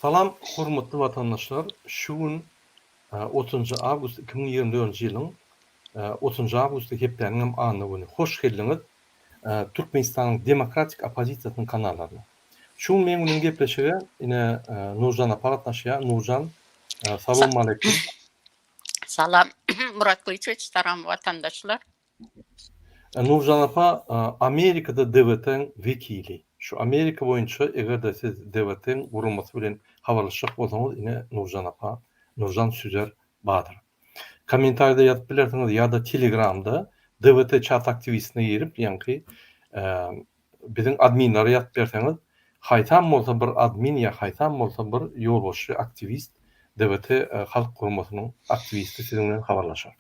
Salam hormatly watandaşlar şu gün otuzynjy awgust 2024-nji ýylyň otuzynjy awgusty hepdäniň hem anna güni hoş geldiňiz Türkmenistanyň demokratik oppozisiýasynyň kanallaryna. Şu gün meň bilen gepleşige ine Nurjan apa gatnaşýar Nurjan salowmaleýkim. Salam Murat Gylyçowiç salam watandaşlar. Nurjan apa Amerikada DWT-iň wekili. Şu Amerika boýunça eger-de siz DWT-iň guramasy bilen habarlaşjak bolsaňyz ine Nurjan apa, Nurjan Süzer bardyr. Kommentariýada ýazyp bilersiňiz ýa-da Telegramda DWT çat aktiwistine girip ýaňky biziň adminlere ýazyp berseňiz haýsam bolsa bir admin ýa haýsam bolsa bir ýolbaşçy aktiwist DWT halk guramasynyň aktiwisti siziň bilen habarlaşar.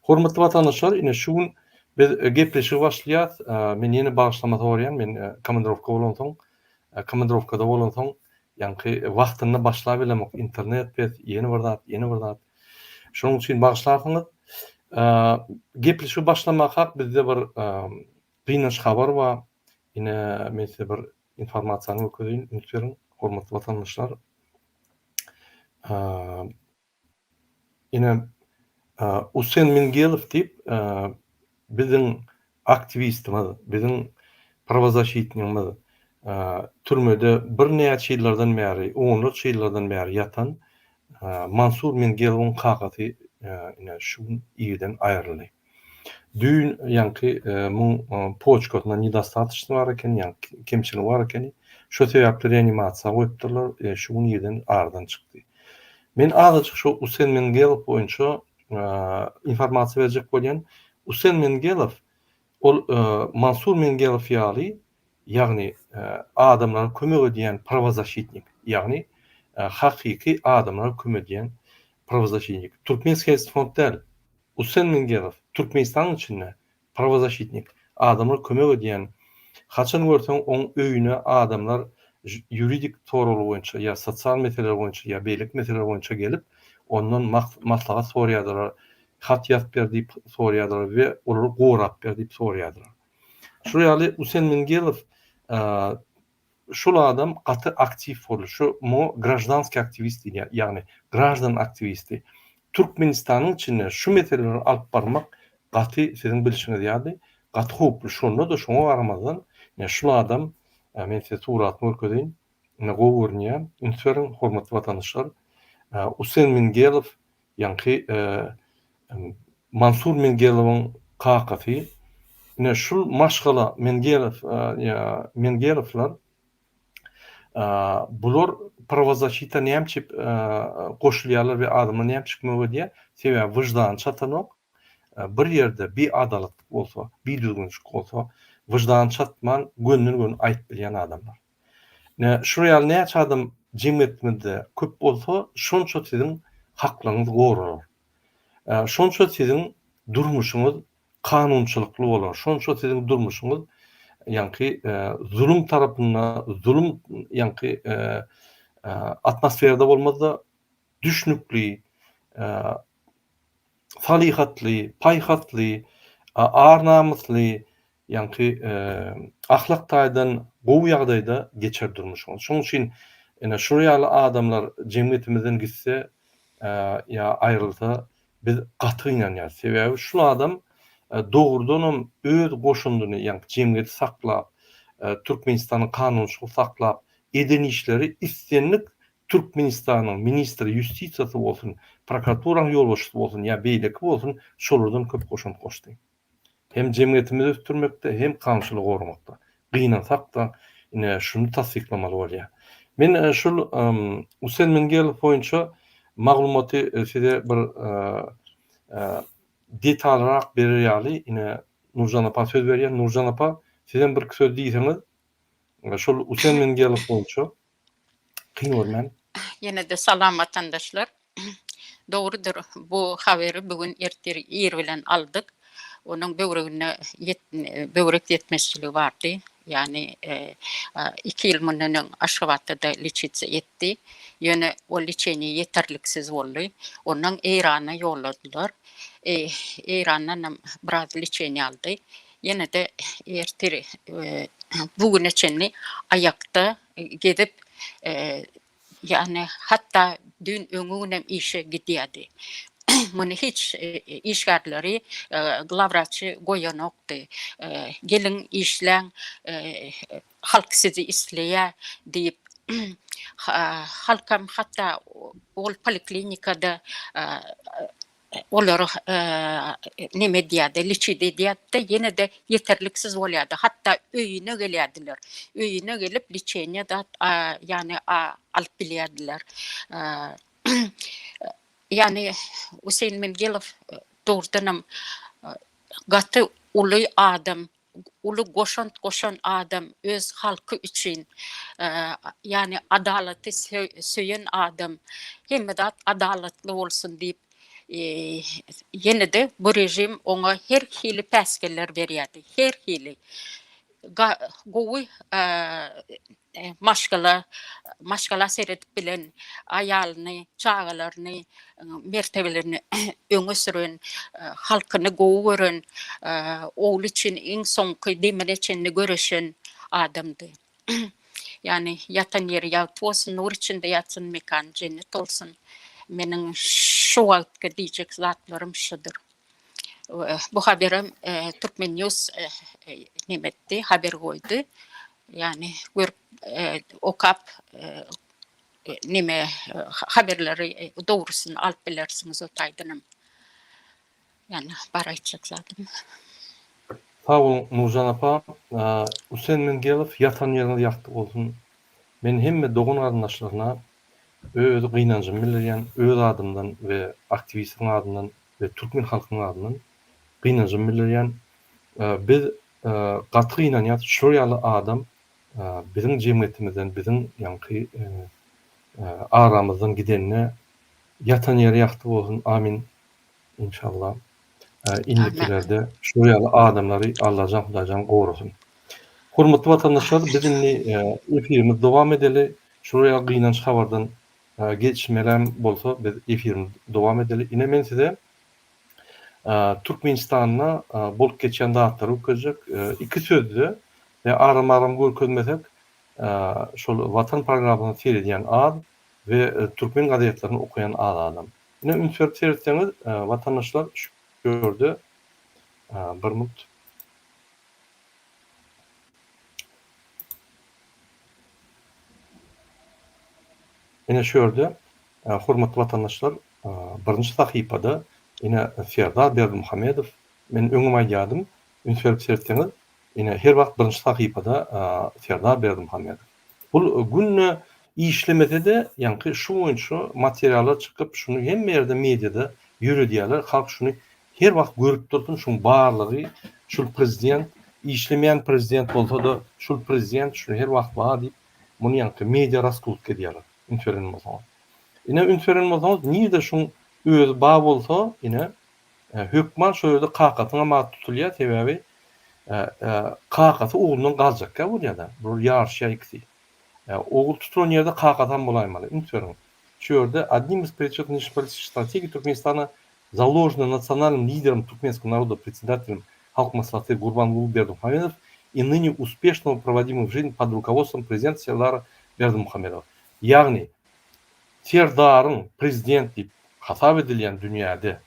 Hormatly watandaşlar, ine şu gün biz gepleşige başlaýas. Men ýene bagyşlama soraýan, men komandirowka bolansoň, komandirowkada bolansoň, ýaňky wagtynda başlabilemok, internet pes, ýene bir zat, ýene bir zat. Şonuň üçin bagyşlarsyňyz. Gepleşige başlamakak bizde bir gynanç habar bar. Ine men size bir informasiýany görkezeýin, üns beriň, hormatly watandaşlar. Ine, Usen Mingelow diýip, biziň aktiwistimiz, biziň prawozaşitnigimiz türmede birnäçe ýyllardan bäri, onlarça ýyllardan bäri ýatan Mansur Mingelowyň kakasy ine şu gün irden aýryldy. Düýn ýaňky muň poçkasynda nedostatoçny bar eken, ýaňky kemçiligi bar ekeni. Şo sebäpli reanimasiýa goýupdyrlar, şu gün irden aradan çykdy. Men azajyk şo Usen Mengelow boýunça informasiýa berjek bolýan. Usen Mengelow ol Mansur Mengelow ýaly, ýagny adamlara kömek edýän prawozaşitnik, ýagny hakyky adamlara kömek edýän prawozaşitnik. Türkmenskiý Health däl. Usen Mengelow Türkmenistanyň içinde Prawozaşitnik, adamlar kömek edýän, haçan görseň oň öýüne adamlar ýuridik soraglar boýunça ýa sosial meseleler boýunça ýa beýleki meseleler boýunça gelip, ondan maslahat soraýardylar, hat ýazyp ber diýip soraýardylar we olary gorap ber diýip soraýardylar. Şol ýaly Usen Mengelow Şul adam gaty aktiw boldy. Şu muňa graždanskiý aktiwist diýilýär, ýagny graždan aktiwisti. Türkmenistanyň içinde şu meseleleri alyp barmak gaty siziň bilşiňiz ýaly gaty howply. Şonda-da şoňa garamazdan ine şul adam men size suratyny görkezeýin. Ine gowy görünýär. Üns beriň hormatly watandaşlar. Usen Mingelow Ýaňky Mansur Mengelowyň kakasy, ine şul maşgala Mengelow, Mengelowlar bular prawozaşita nämçip goşulýarlar we adamlar nämçip kömek edýär? Sebäbi wyždany çatanok. Bir ýerde biadalatlyk bolsa, bidüzgünçilik bolsa, wyždany çatman gönden-göni aýyp bilýän adamlar. Ine, şular ýaly näçe adam jemgyýetimizde köp bolsa, şonça siziň haklaryňyz goralar. Şonça siziň durmuşyňyz kanunçylykly bolar. Şonça siziň durmuşyňyz ýaňky zulum tarapynda, zulum ýaňky atmosferada bolmaz-da, düşnükli, salyhatly, paýhasly, ar-namysly, ýaňky ahlak taýdan gowy ýagdaýda geçer durmuşyňyz. Şonuň üçin ine şular ýaly adamlar jemgyýetimizden gitse ýa aýrylsa biz gaty gynanýarys. Sebäbi şul adam dogrudanam öz goşundyny ýaňky jemgyýeti saklap, Türkmenistanyň kanunçylygy saklap eden işleri islendik Türkmenistanyň ministri ýustisiýasy bolsun, prokuraturanyň ýolbaşçysy bolsun ýa beýleki bolsun şolardan köp goşant goşdy. Hem jemgyýetimizi ösdürmekde, hem kanunçylygy goramakda. Gynansak-da, ine, şuny tassyklamaly bolýar. Men şul Usen Mengelow boýunça maglumaty size bir detalrak berer ýaly, ine, Nurjan apa söz berýän. Nurjan apa, sizem birki söz diýseňiz, şol Usen Mengelow boýunça. Kyn görmän. Ýene-de salam watandaşlar. Dogrudyr, bu habary bu gün ertir ir bilen aldyk. Onuň böwreginde böwrek ýetmezçiligi bardy. Ýagny iki ýyl mundan öň Aşgabatda-da leçitsiýa etdi. Ýöne ol leçeniýe ýeterliksiz boldy. Ondan Eýrana ýolladylar. Eýrandanam biraz leçeniýe aldy. Ýene-de ertir bu güne çenli aýakda gezip. Ýagny hatda düýn öňi günem işe gidýärdi. Muny hiç işgärleri glawraçy goýanokdy. Geliň işläň, halk sizi isleýär diýip, halkam hatda ol poliklinikada olary neme edýärdi, liçit edýärdi-de, ýene-de ýeterliksiz bolýardy. Hatda öýüne gelýärdiler. Öýüne gelip liçeniýe zat, ýagny alyp bilýärdiler. Ýagny Useýn Mengelow dogrudanam gaty uly adam, uly goşant goşan adam öz halky üçin ýagny adalaty söýen adam hemme zat adalatly bolsun diýip ýene-de bu režim oňa her hili päsgeller berýärdi her hili gowy maşgala maşgala seredip bilen aýalyny, çagalaryny, mertebelerini öňe süren, halkyny gowy gören, ogly üçin iň soňky demine çenli göreşen adamdy. Ýagny ýatan ýeri ýagty bolsun, nur içinde ýatsyn, mekany jennet bolsun. Meniň şu wagtky diýjek zatlarym şudur. Bu haberem Turkmen News neme etdi, haber goýdy. Ýagny görüp okap neme haberleri dogrusyny alyp bilersiňiz o taýdanam. Ýagny bar aýtjak zadym. Sag boluň Nurjan apa. Usen Mengelow ýatan ýeriňiz ýagty bolsun. Men hemme dogan garyndaşlaryna öz gynanjymy bildirýän öz adymdan we aktiwistleriň adyndan we türkmen halkynyň adyndan gynanjymy bildirýän. Biz gaty gynanýas şular ýaly adam biziň jemgyýetimizden biziň ýaňky aramyzdan gidenine ýatan ýeri ýagty bolsun amin inşallah indikilerde şular ýaly adamlary Allajan Hudaýjan gorasyn. Hormatly watandaşlar biz indi efirimizi dowam edeli şular ýaly gynanç habardan geçmelem bolsa biz efirimizi dowam edeli ine men size Türkmenistanda bolup geçýän zatlary görkezjek. Iki sözde we aram-aram görkezmesek, şol Watan programmasyny seredýän az we türkmen gazetlerini okaýan az adam. Ine üns berip seretseňiz, watandaşlar şu ýerde bir minut. Ine şu ýerde hormatly watandaşlar birinji sahypada ine Serdar Berdimuhamedow men öňem aýdýardym üns berip seretseňiz ine her wagt birinji sahypada Serdar Berdimuhamedow. Bul günde işlemesede ýaňky şu boýunça materiallar çykyp şuny hemme ýerde mediada ýöredýärler halk şuny her wagt görüp dursun şuň barlygy şul prezident işlemeýän prezident bolsada şul prezident şuny her wagt bar diýip muny ýaňky media raskrutka edýärler üns beren bolsaňyz. Ine üns beren bolsaňyz nirde şuň özi bar bolsa ine hökman şo ýerde kakasyňam ady tutulýar sebäbi kakasy oglundan galjakka bolýada bular ýaryşýar ikisi. Ogul tutulan ýerde kakasam bolaýmaly üns beriň şu ýerde одним из приоритетов внешнеполитической стратегии Туркменистана заложенной национальным лидером туркменского народа председателем Халк Маслахаты Гурбангулы Бердымухамедов и ныне успешно проводимый в жизнь под руководством президента Сердара Бердымухамедова. Ýagny, Serdaryň prezident diýip hasap edilýän dünýäde,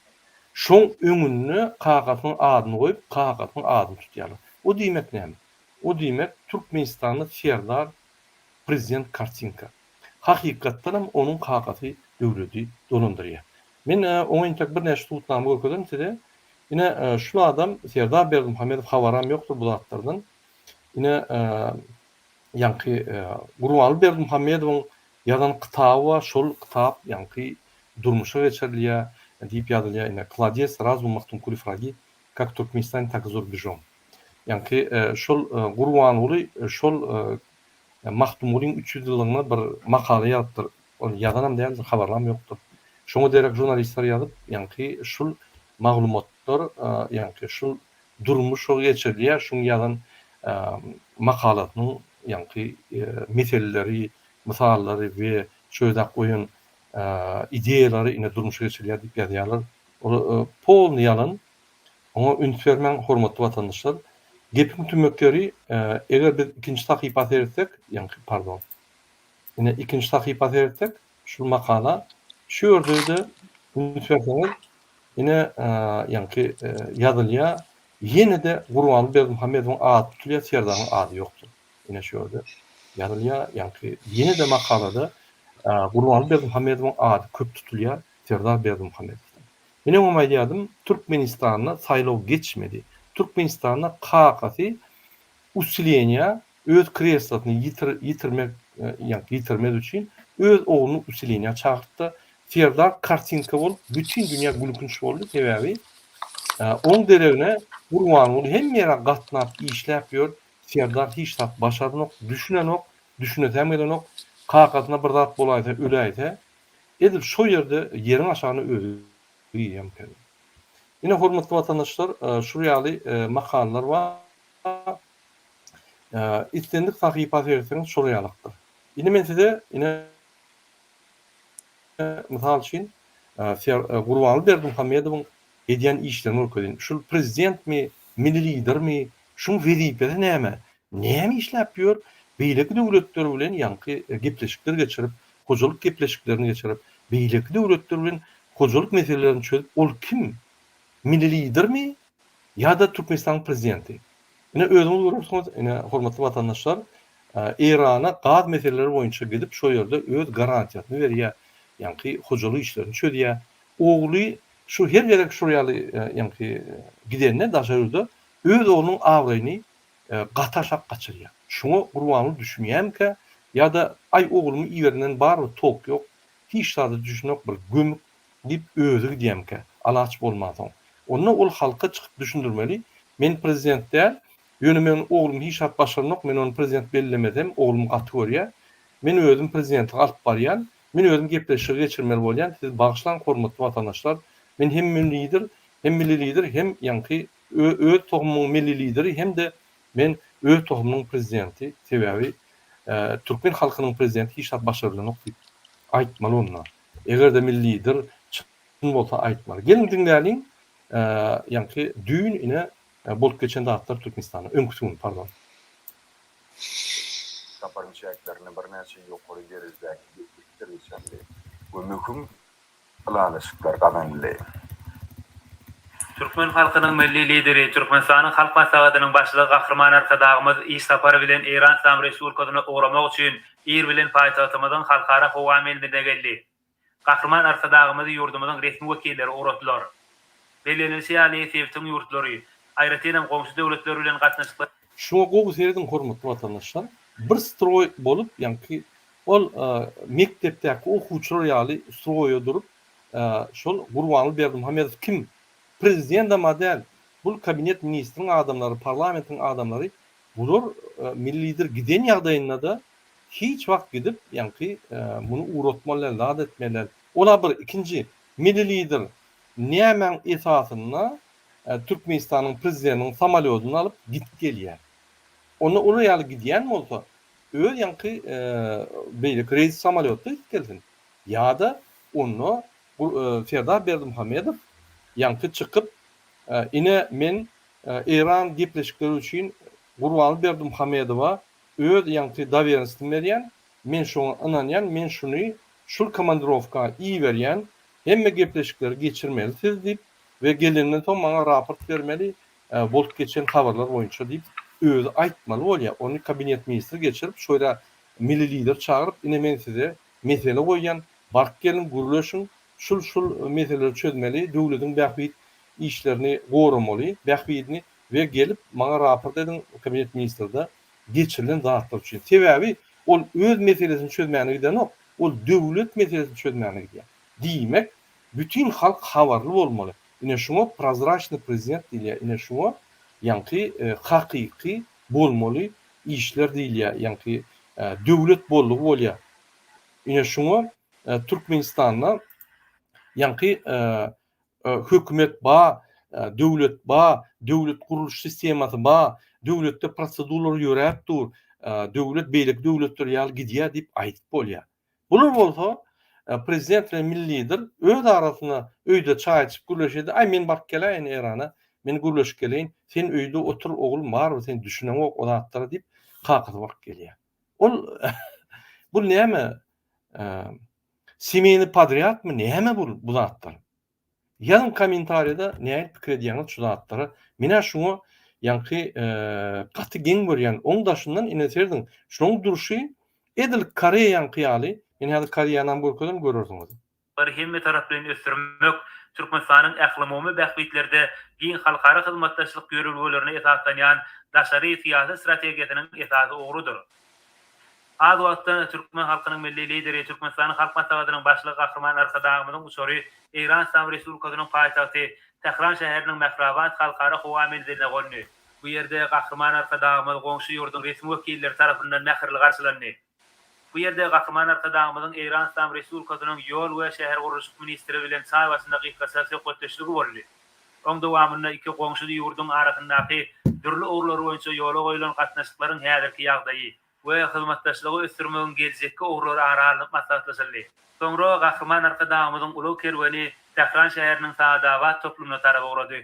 şoň öňünde kakasynyň adyny goýup, kakasynyň adyny tutýarlar. O diýmek näme? O diýmek, Türkmenistanda Serdar prezident kartinka. Hakykatdanam onuň kakasy döwledi dolandyrýar. Men oňa entek birnäçe subutnama görkezerin size. Ine, şul adam Serdar Berdimuhamedow habaram ýokdur bu zatlardan. Ine, ýaňky Gurbanguly Berdimuhamedowyň ýazan kitaby bar, şol kitap ýaňky durmuşa geçirilýär diýip ýazylýar, ine, Kladez razum Magtymguly wragi kak w Turkmenistane tak i za rubežom. Ýaňky şol Gurbanguly şol Magtymgulyň 300 ýyllygyna bir makala ýazypdyr. Ol ýazanam däldir, habarlam ýokdur. Şoňa derek žurnalistler ýazyp, ýaňky şul maglumatlar, ýaňky şul Durmuş şo geçirilýär, şuň ýazan makalasynyň ýaňky meseleleri, mysallary we şu ýerde goýan ideýalary ine durmuşa geçirilýär diýip ýazýarlar. Ol polny ýalan. Oňa üns bermäň, hormatly watandaşlar. Gepiň tümek ýeri, eger biz ikinji sahypa seretsek, ýaňky pardon. Ine ikinji sahypa seretsek, şul makala şu ýerde-de üns berseňiz, ine ýaňky ýazylýar, ýene-de Gurbanguly Berdimuhamedowyň ady tutulýar, Serdaryň ady ýokdur. Ine şu ýerde ýazylýar, ýaňky ýene-de makalada Gurbanguly Berdimuhamedowyň ady köp tutulýar, Serdar Berdimuhamedowdan. Men öňem aýdýardym, Türkmenistanda saýlaw geçmedi. Türkmenistanda kakasy usileniýa öz kreslosyny ýitir ýitirmek ýa ýitirmez üçin öz ogluny usileniýa çagyrtdy. Serdar kartinka bolup bütin dünýä gülkünç boldy sebäbi oň deregine Gurbanguly hemme ýere gatnap işläp ýör Serdar hiç zat başaranok düşünenok düşünesäm gelenok kakasyna bir zat bolaýsa öläýse edil şo ýerde ýeriň aşagyna özi girýärmikä. Ine hormatly watandaşlar şul ýaly makalalar bar. Islendik sahypa seretseňiz şol ýalakdyr. Indi men size ine mysal üçin Gurbanguly Berdimuhamedowyň edýän işlerini görkezeýin. Şul prezidentmi, milli lidermi, şuň wezipesi näme? Näme işläp ýör? Beýleki döwletler bilen ýaňky gepleşikler geçirip, hojalyk gepleşiklerini geçirip, beýleki döwletler bilen hojalyk meselelerini çözüp, ol kim? Milli lidermi ýa-da Türkmenistanyň prezidenti? Ine özüňiz görersiňiz, ine hormatly watandaşlar, Eýrana gaz meseleleri boýunça gidip şo ýerde öz garantiýasyny berýär, ýaňky hojalyk işlerini çözýär. Ogly şu her gezek şol ýaly ýaňky gidende daşary ýurda öz oglunyň abraýyny gaty aşak gaçyrýar. Şuňa Gurbanguly düşünýärmikä ýa-da aý oglumy iberenden barybir tok ýok, hiç zada düşünok bir gömük diýip özi gidýärmikä alaç bolmansoň. Onda ol halka çykyp düşündirmeli, men prezident däl, ýöne meniň oglum hiç zat başaranok, men ony prezident bellemesem oglum gaty görýär, men özüm prezidentligi alyp barýan, men özüm gepleşigi geçirmeli bolýan, siz bagyşlaň hormatly watandaşlar, men hem milli lider, hem milli lider hem ýaňky öz tohumyň milli lideri hem-de men öz tohumynyň prezidenti, sebäbi türkmen halkynyň prezidenti hiç zat başarylanok diýip aýtmaly onda. Eger-de milli lider çyn bolsa aýtmaly. Geliň diňläliň, ýaňky düýn ine bolup geçen zatlar Türkmenistanda, öňküsi gün, pardon. Saparyň çäklerinde birnäçe ýokary derejedäki gepleşikler geçirildi we möhüm ylalaşyklar gazanyldy. Türkmen halkynyň Milli Lideri, Türkmenistanyň Halk Maslahatynyň Başlygy Gahryman Arkadagymyz iş sapary bilen Eýran Yslam Respublikasyna ugramak üçin ir bilen paýtagtymyzyň Halkara howa menziline geldi. Gahryman Arkadagymyzy ýurdumyzyň resmi wekilleri ugratdylar. Bellenilişi ýaly, sebitiň ýurtlary, aýratynam goňşy döwletler bilen gatnaşyklar. Şuňa gowy serediň hormatly watandaşlar. Bir stroý bolup ýaňky ol mekdepdäki okuwçylar ýaly stroýa durup şol Gurbanguly Berdimuhamedow kim? Prezidentama däl. Bul kabinet ministriň adamlary, parlamentiň adamlary bular milli lider giden ýagdaýynda-da hiç wagt gidip ýaňky muny ugratmaly däl, zat etmeli däl. Ola bir, ikinji milli lider nämäň esasynda Türkmenistanyň prezidentiniň samolýodyny alyp gidip gelýär. Onda olar ýaly gidýän bolsa öz ýaňky beýleki reýs samolýotda gidip gelsin. Ýa-da onda Serdar Berdimuhamedow ýaňky çykyp ine men Eýran gepleşikleri üçin Gurbanguly Berdimuhamedowa öz ýaňky dowerensini berýän, men şoňa ynanýan, men şuny şul komandirowka iberýän, hemme gepleşikleri geçirmeli siz diýip we gelenden soň maňa raport bermeli bolup geçen habarlar boýunça diýip özi aýtmaly bolýar. Ony kabinet ministri geçirip şo ýere milli lider çagyryp ine men size mesele goýýan baryp geliň gürleşiň şul şul meseleleri çözmeli döwlediň bähbit işlerini goramaly bähbidini we gelip maňa raport ediň kabinet ministrde geçirilen zatlar üçin. Sebäbi ol öz meselesini çözmäne gidenok ol döwlet meselesini çözmäne gidýär. Diýmek bütin halk habarly bolmaly. Ine şuňa prozraçnyý prezident diýilýär, ine şuňa ýaňky hakyky bolmaly işler diýilýär, ýaňky döwlet boldugy bolýar. Ine şuňa Türkmenistanda ýaňky hökümet ba, döwlet ba, döwlet gurluş sistemasy ba, döwletde proseduralar ýöräp dur, döwlet beýleki döwletler ýaly gidýär diýip aýdyp bolýar. Bular bolsa prezident bilen milli lider öz arasynda öýde çaý içip gürleşýärdi, aý men baryp geläýin Eýrana, men gürleşip geleýin, sen öýde otur oglum barybir sen düşüneňok o zatlara diýip kakasy baryp gelýär. Ol. Bu näme? Semeýny podrýadmy näme bu bu zatlar? Ýazyň kommentariýada nähili pikir edýäňiz şu zatlara. Menä şuňa ýaňky gaty geň görýän. Oň daşyndan ine serediň. Şunuň durşy edil Koreýaňky ýaly. Men häzir Koreýanam görkezerin görersiňiz. Lary hemmetaraplaýyn ösdürmek Türkmenistanyň ählumumy bähbitlerde giň halkara hyzmatdaşlyk ýörelgelerine esaslanýan daşary syýasy strategiýasynyň esasy ugrudyr. Az wagtdan türkmen halkynyň Milli Lideri, Türkmenistanyň Halk Maslahatynyň Başlygy Gahryman Arkadagymyzyň uçary Eýran Yslam Respublikasynyň paýtagty Tähran şäheriniň Mährabad halkara howa menziline gondy. Bu ýerde Gahryman Arkadagymyz goňşy ýurduň resmi wekilleri tarapyndan mähirli garşylandy. Bu ýerde Gahryman Arkadagymyzyň Eýran Yslam Respublikasynyň ýol we şähergurluşyk ministri bilen çaý başynda gysgaça söhbetdeşligi boldy. Oň dowamynda iki goňşy ýurduň arasyndaky dürli ugurlar boýunça ýola goýlan gatnaşyklaryň häzirki ýagdaýy we hyzmatdaşlygy ösdürmegiň geljekki ugurlary ara alnyp maslahatlaşyldy. Soňra Gahryman Arkadagymyzyň ulag kerweni Tähran şäheriniň Saadabad toplumyna tarap ugrady.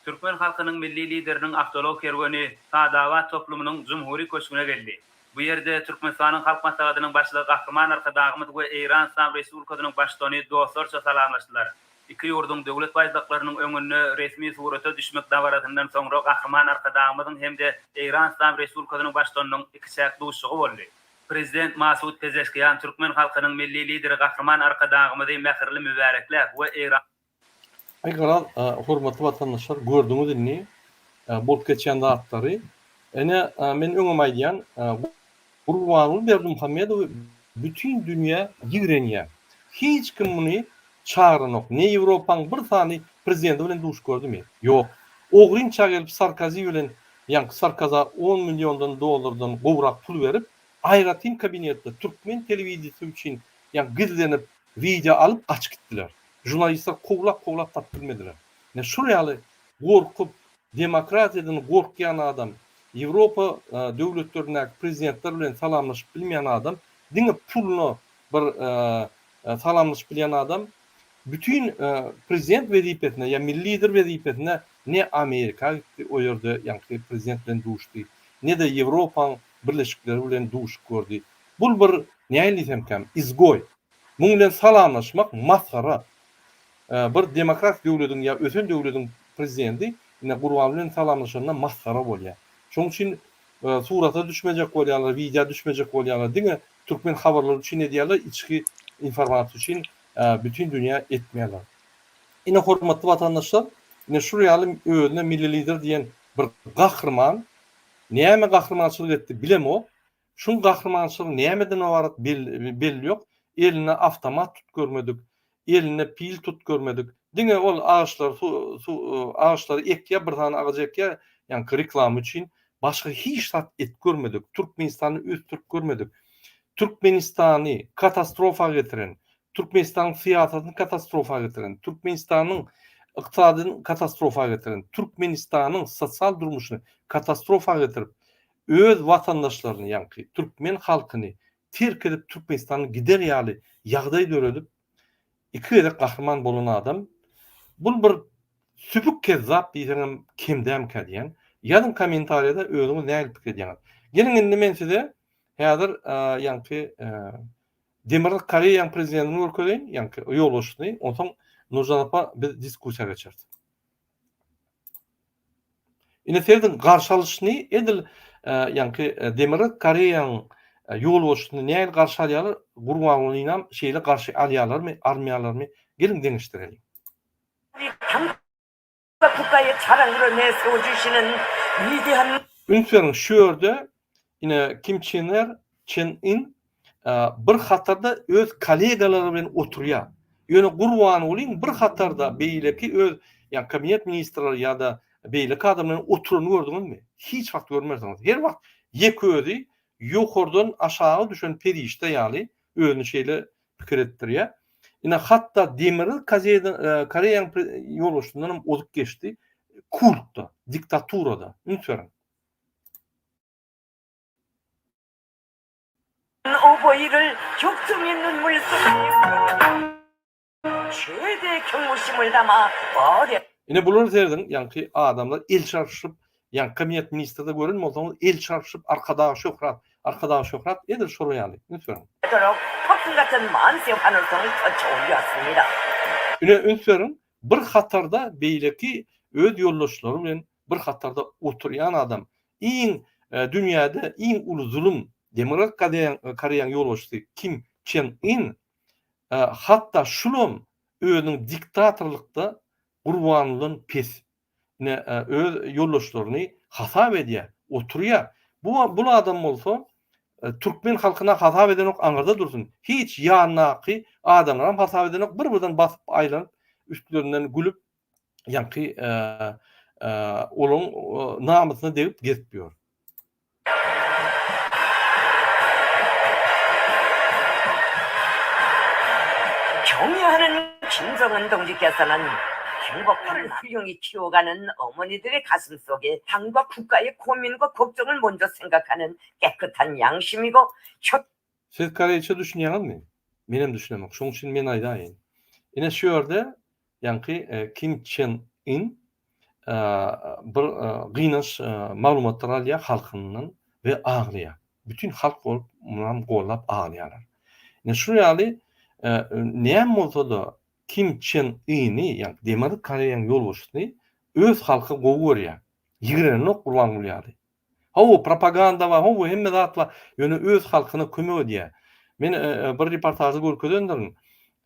Türkmen halkynyň Milli Lideriniň awtoulag kerweni Saadabad toplumynyň Jumhuri köşgüne geldi. Bu ýerde Türkmenistanyň Halk Maslahatynyň Başlygy Gahryman Arkadagymyz we Eýran Yslam Respublikasynyň Baştutany dostlarça salamlaşdylar. Iki ýurduň Döwlet baýdaklarynyň öňünde resmi surata düşmek dabarasyndan soňra Gahryman Arkadagymyzyň hem-de Eýran Yslam Respublikasynyň Baştutanynyň ikiçäk duşuşygy boldy. Prezident Masud Pezeşkian türkmen halkynyň Milli Lideri Gahryman Arkadagymyzy mähirli mübärekläp we Eýran Aý garaz hormatly watandaşlar gördüňiz indi bolup geçýän zatlary. Ine men öňem aýdýan Gurbanguly Berdimuhamedowy bütin dünýä ýigrenýär. Hiç kim muny çagyranok. Ne Ýewropaň bir sany prezidenti bilen duşup gördümi? Ýok. Ogrynça gelip Sarkozi bilen ýaňky Sarkoza on milliondan dollardan gowrak pul berip aýratyn kabinetde türkmen telewideniýesi üçin ýaňky gizlenip wideo alyp gaçyp gitdiler. Žurnalistler kowlap-kowlap tapyp bilmediler. Ine şul ýaly gorkup, demokratiýadan gorkýan adam, Ýewropa döwletlerindäki prezidentler bilen salamlaşyp bilmeýän adam, diňe puluna bir salamlaşyp bilýän adam bütin prezident wezipesine ýa milli lider wezipesine ne Amerika gitdi, o ýerde ýaňky prezident bilen duşdy, ne-de Ýewropaň birleşikleri bilen duşup gördi. Bul bir nähili diýsemkäm, izgoý. Muň bilen salamlaşmak masgara. Bir demokratik döwlediň ýa ösen döwlediň prezidenti ine Gurban bilen salamlaşanda masgara bolýar. Şoň üçin surata düşmejek bolýarlar, wideo düşmejek bolýarlar. Diňe türkmen habarlary üçin edýärler, içki informasiýa üçin bütin dünýä etmeýärler. Ine hormatly watandaşlar, ine şul ýaly özüne milli lider diýen bir gahryman näme gahrymançylyk etdi bilemok. Şuň gahrymançylygy nämeden ybarat belli ýok. Eline awtomat tut görmedik, eline pil tut görmedik. Diňe ol agaçlary su agaçlary ekýär, bir sany agaç ekýär, ýaňky reklama üçin. Başga hiç zat et görmedik. Türkmenistany ösdürip görmedik. Türkmenistany katastrofa getiren, Türkmenistanyň syýasatyny katastrofa getiren, Türkmenistanyň ykdysadyny katastrofa getiren, Türkmenistanyň sosial durmuşyny katastrofa getirip, öz watandaşlaryny ýaňky türkmen halkyny terk edip Türkmenistany gider ýaly ýagdaý döredip iki gezek gahryman bolan adam bul bir süpük kezzap diýseňem kem dämkä diýän. Ýazyň kommentariýada özüňiz nähili pikir edýäňiz. Geliň indi men size häzir ýaňky Demirgazyk Koreýaň prezidentini görkezeýin ýaňky ýolbaşçysyny onsoň Nurjan apa biz diskussiýa geçeris. Ine serediň garşy alyşyny edil ýaňky Demirgazyk Koreýanyň ýolbaşçysyny nähili garşy alýarlar, Gurbangulyny şeýle garşy alýarlarmy, almaýarlarmy, geliň deňeşdireliň. Üns beriň şu ýerde ine Kim Çen Er, Çen In bir hatarda öz kollegalary bilen oturýar. Ýöne Gurbangulyň bir hatarda beýleki öz ýa kabinet ministrleri ýa-da beýleki adam bilen oturanyny gördüňizmi? Hiç wagt görmersiňiz. Her wagt ýeke özi ýokardan aşaga düşen perişde ýaly özüni şeýle pikir etdirýär. Ine hatda Demirgazyk Koreýanyň ýolbaşçysyndan hem ozup geçdi. Kultda, diktaturada. Üns beriň. 어버이를 격정의 눈물 속에 최대 경고심을 담아 어려 Ine bular serediň ýaňky adamlar el çarpyşyp ýaňky kabinet ministrde gören bolsaňyz el çarpyşyp Arkadaga şöhrat. Arkadag Şöhrat edil şolar ýaly. Üns beriň. 도록 폭풍 같은 만세 환호성을 터쳐 올렸습니다. Ine üns beriň, bir hatarda beýleki öz ýoldaşlary bilen bir hatarda oturýan adam, iň dünýäde iň uly zulum Demirgazyk Koreýanyň ýolbaşçysy Kim Çen Yn hatda şulam özüniň diktatorlykda Gurbangulydan pes. Ine öz ýoldaşlaryny hasap edýär, oturýar. Bu bul adam bolsa türkmen halkyna hasap edenok aňyrda dursun. Hiç ýanyndaky adamlaram hasap edenok bir-birden basyp aýlanyp üstlerinden gülüp ýaňky olaň namysyna degip gezip ýör. 경애하는 김정은 동지께서는 행복한 훌륭히 키워가는 어머니들의 가슴 속에 당과 국가의 고민과 걱정을 먼저 생각하는 깨끗한 양심이고 혀 Siz koreýça düşünýäňizmi? Menem düşünemok. Şoň üçin men aýdaýyn. Ine şu ýerde ýaňky Kim Çen Yn bir gynanç maglumatlar alýar halkyndan we aglaýar. Bütin halk bolup munam gollap aglaýarlar. Ine şu ýaly näme bolsa-da Kim Çen Yny, ýagny Demirgazyk Koreýanyň ýolbaşçysyny öz halky gowy görýär. Ýigrenenok Gurbanguly ýaly. Hawa, propaganda bar, hawa, hemme zat bar, ýöne öz halkyna kömek edýär. Men bir reportažda görkezendirin,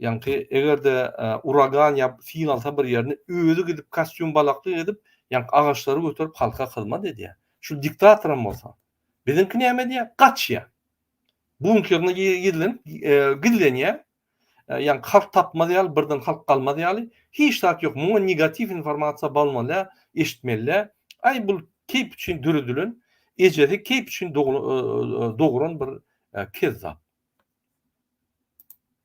ýaňky eger-de uragan ýa sil alsa bir ýerini, özi gidip kostýum balakly edip, ýaňky agaçlary göterip halka hyzmat edýär. Şu diktatoram bolsa. Biziňki näme edýär? Gaçýar. Bunkerine gizlenip, gizlenýär. Ýagny halk tapmaz ýaly, birden halk galmaz ýaly, hiç zat ýok. Muňa negatiw informasiýa bolmaly däl, eşitmeli däl. Aý bul keýp üçin döredilen, ejesi keýp üçin dogran bir kezzap.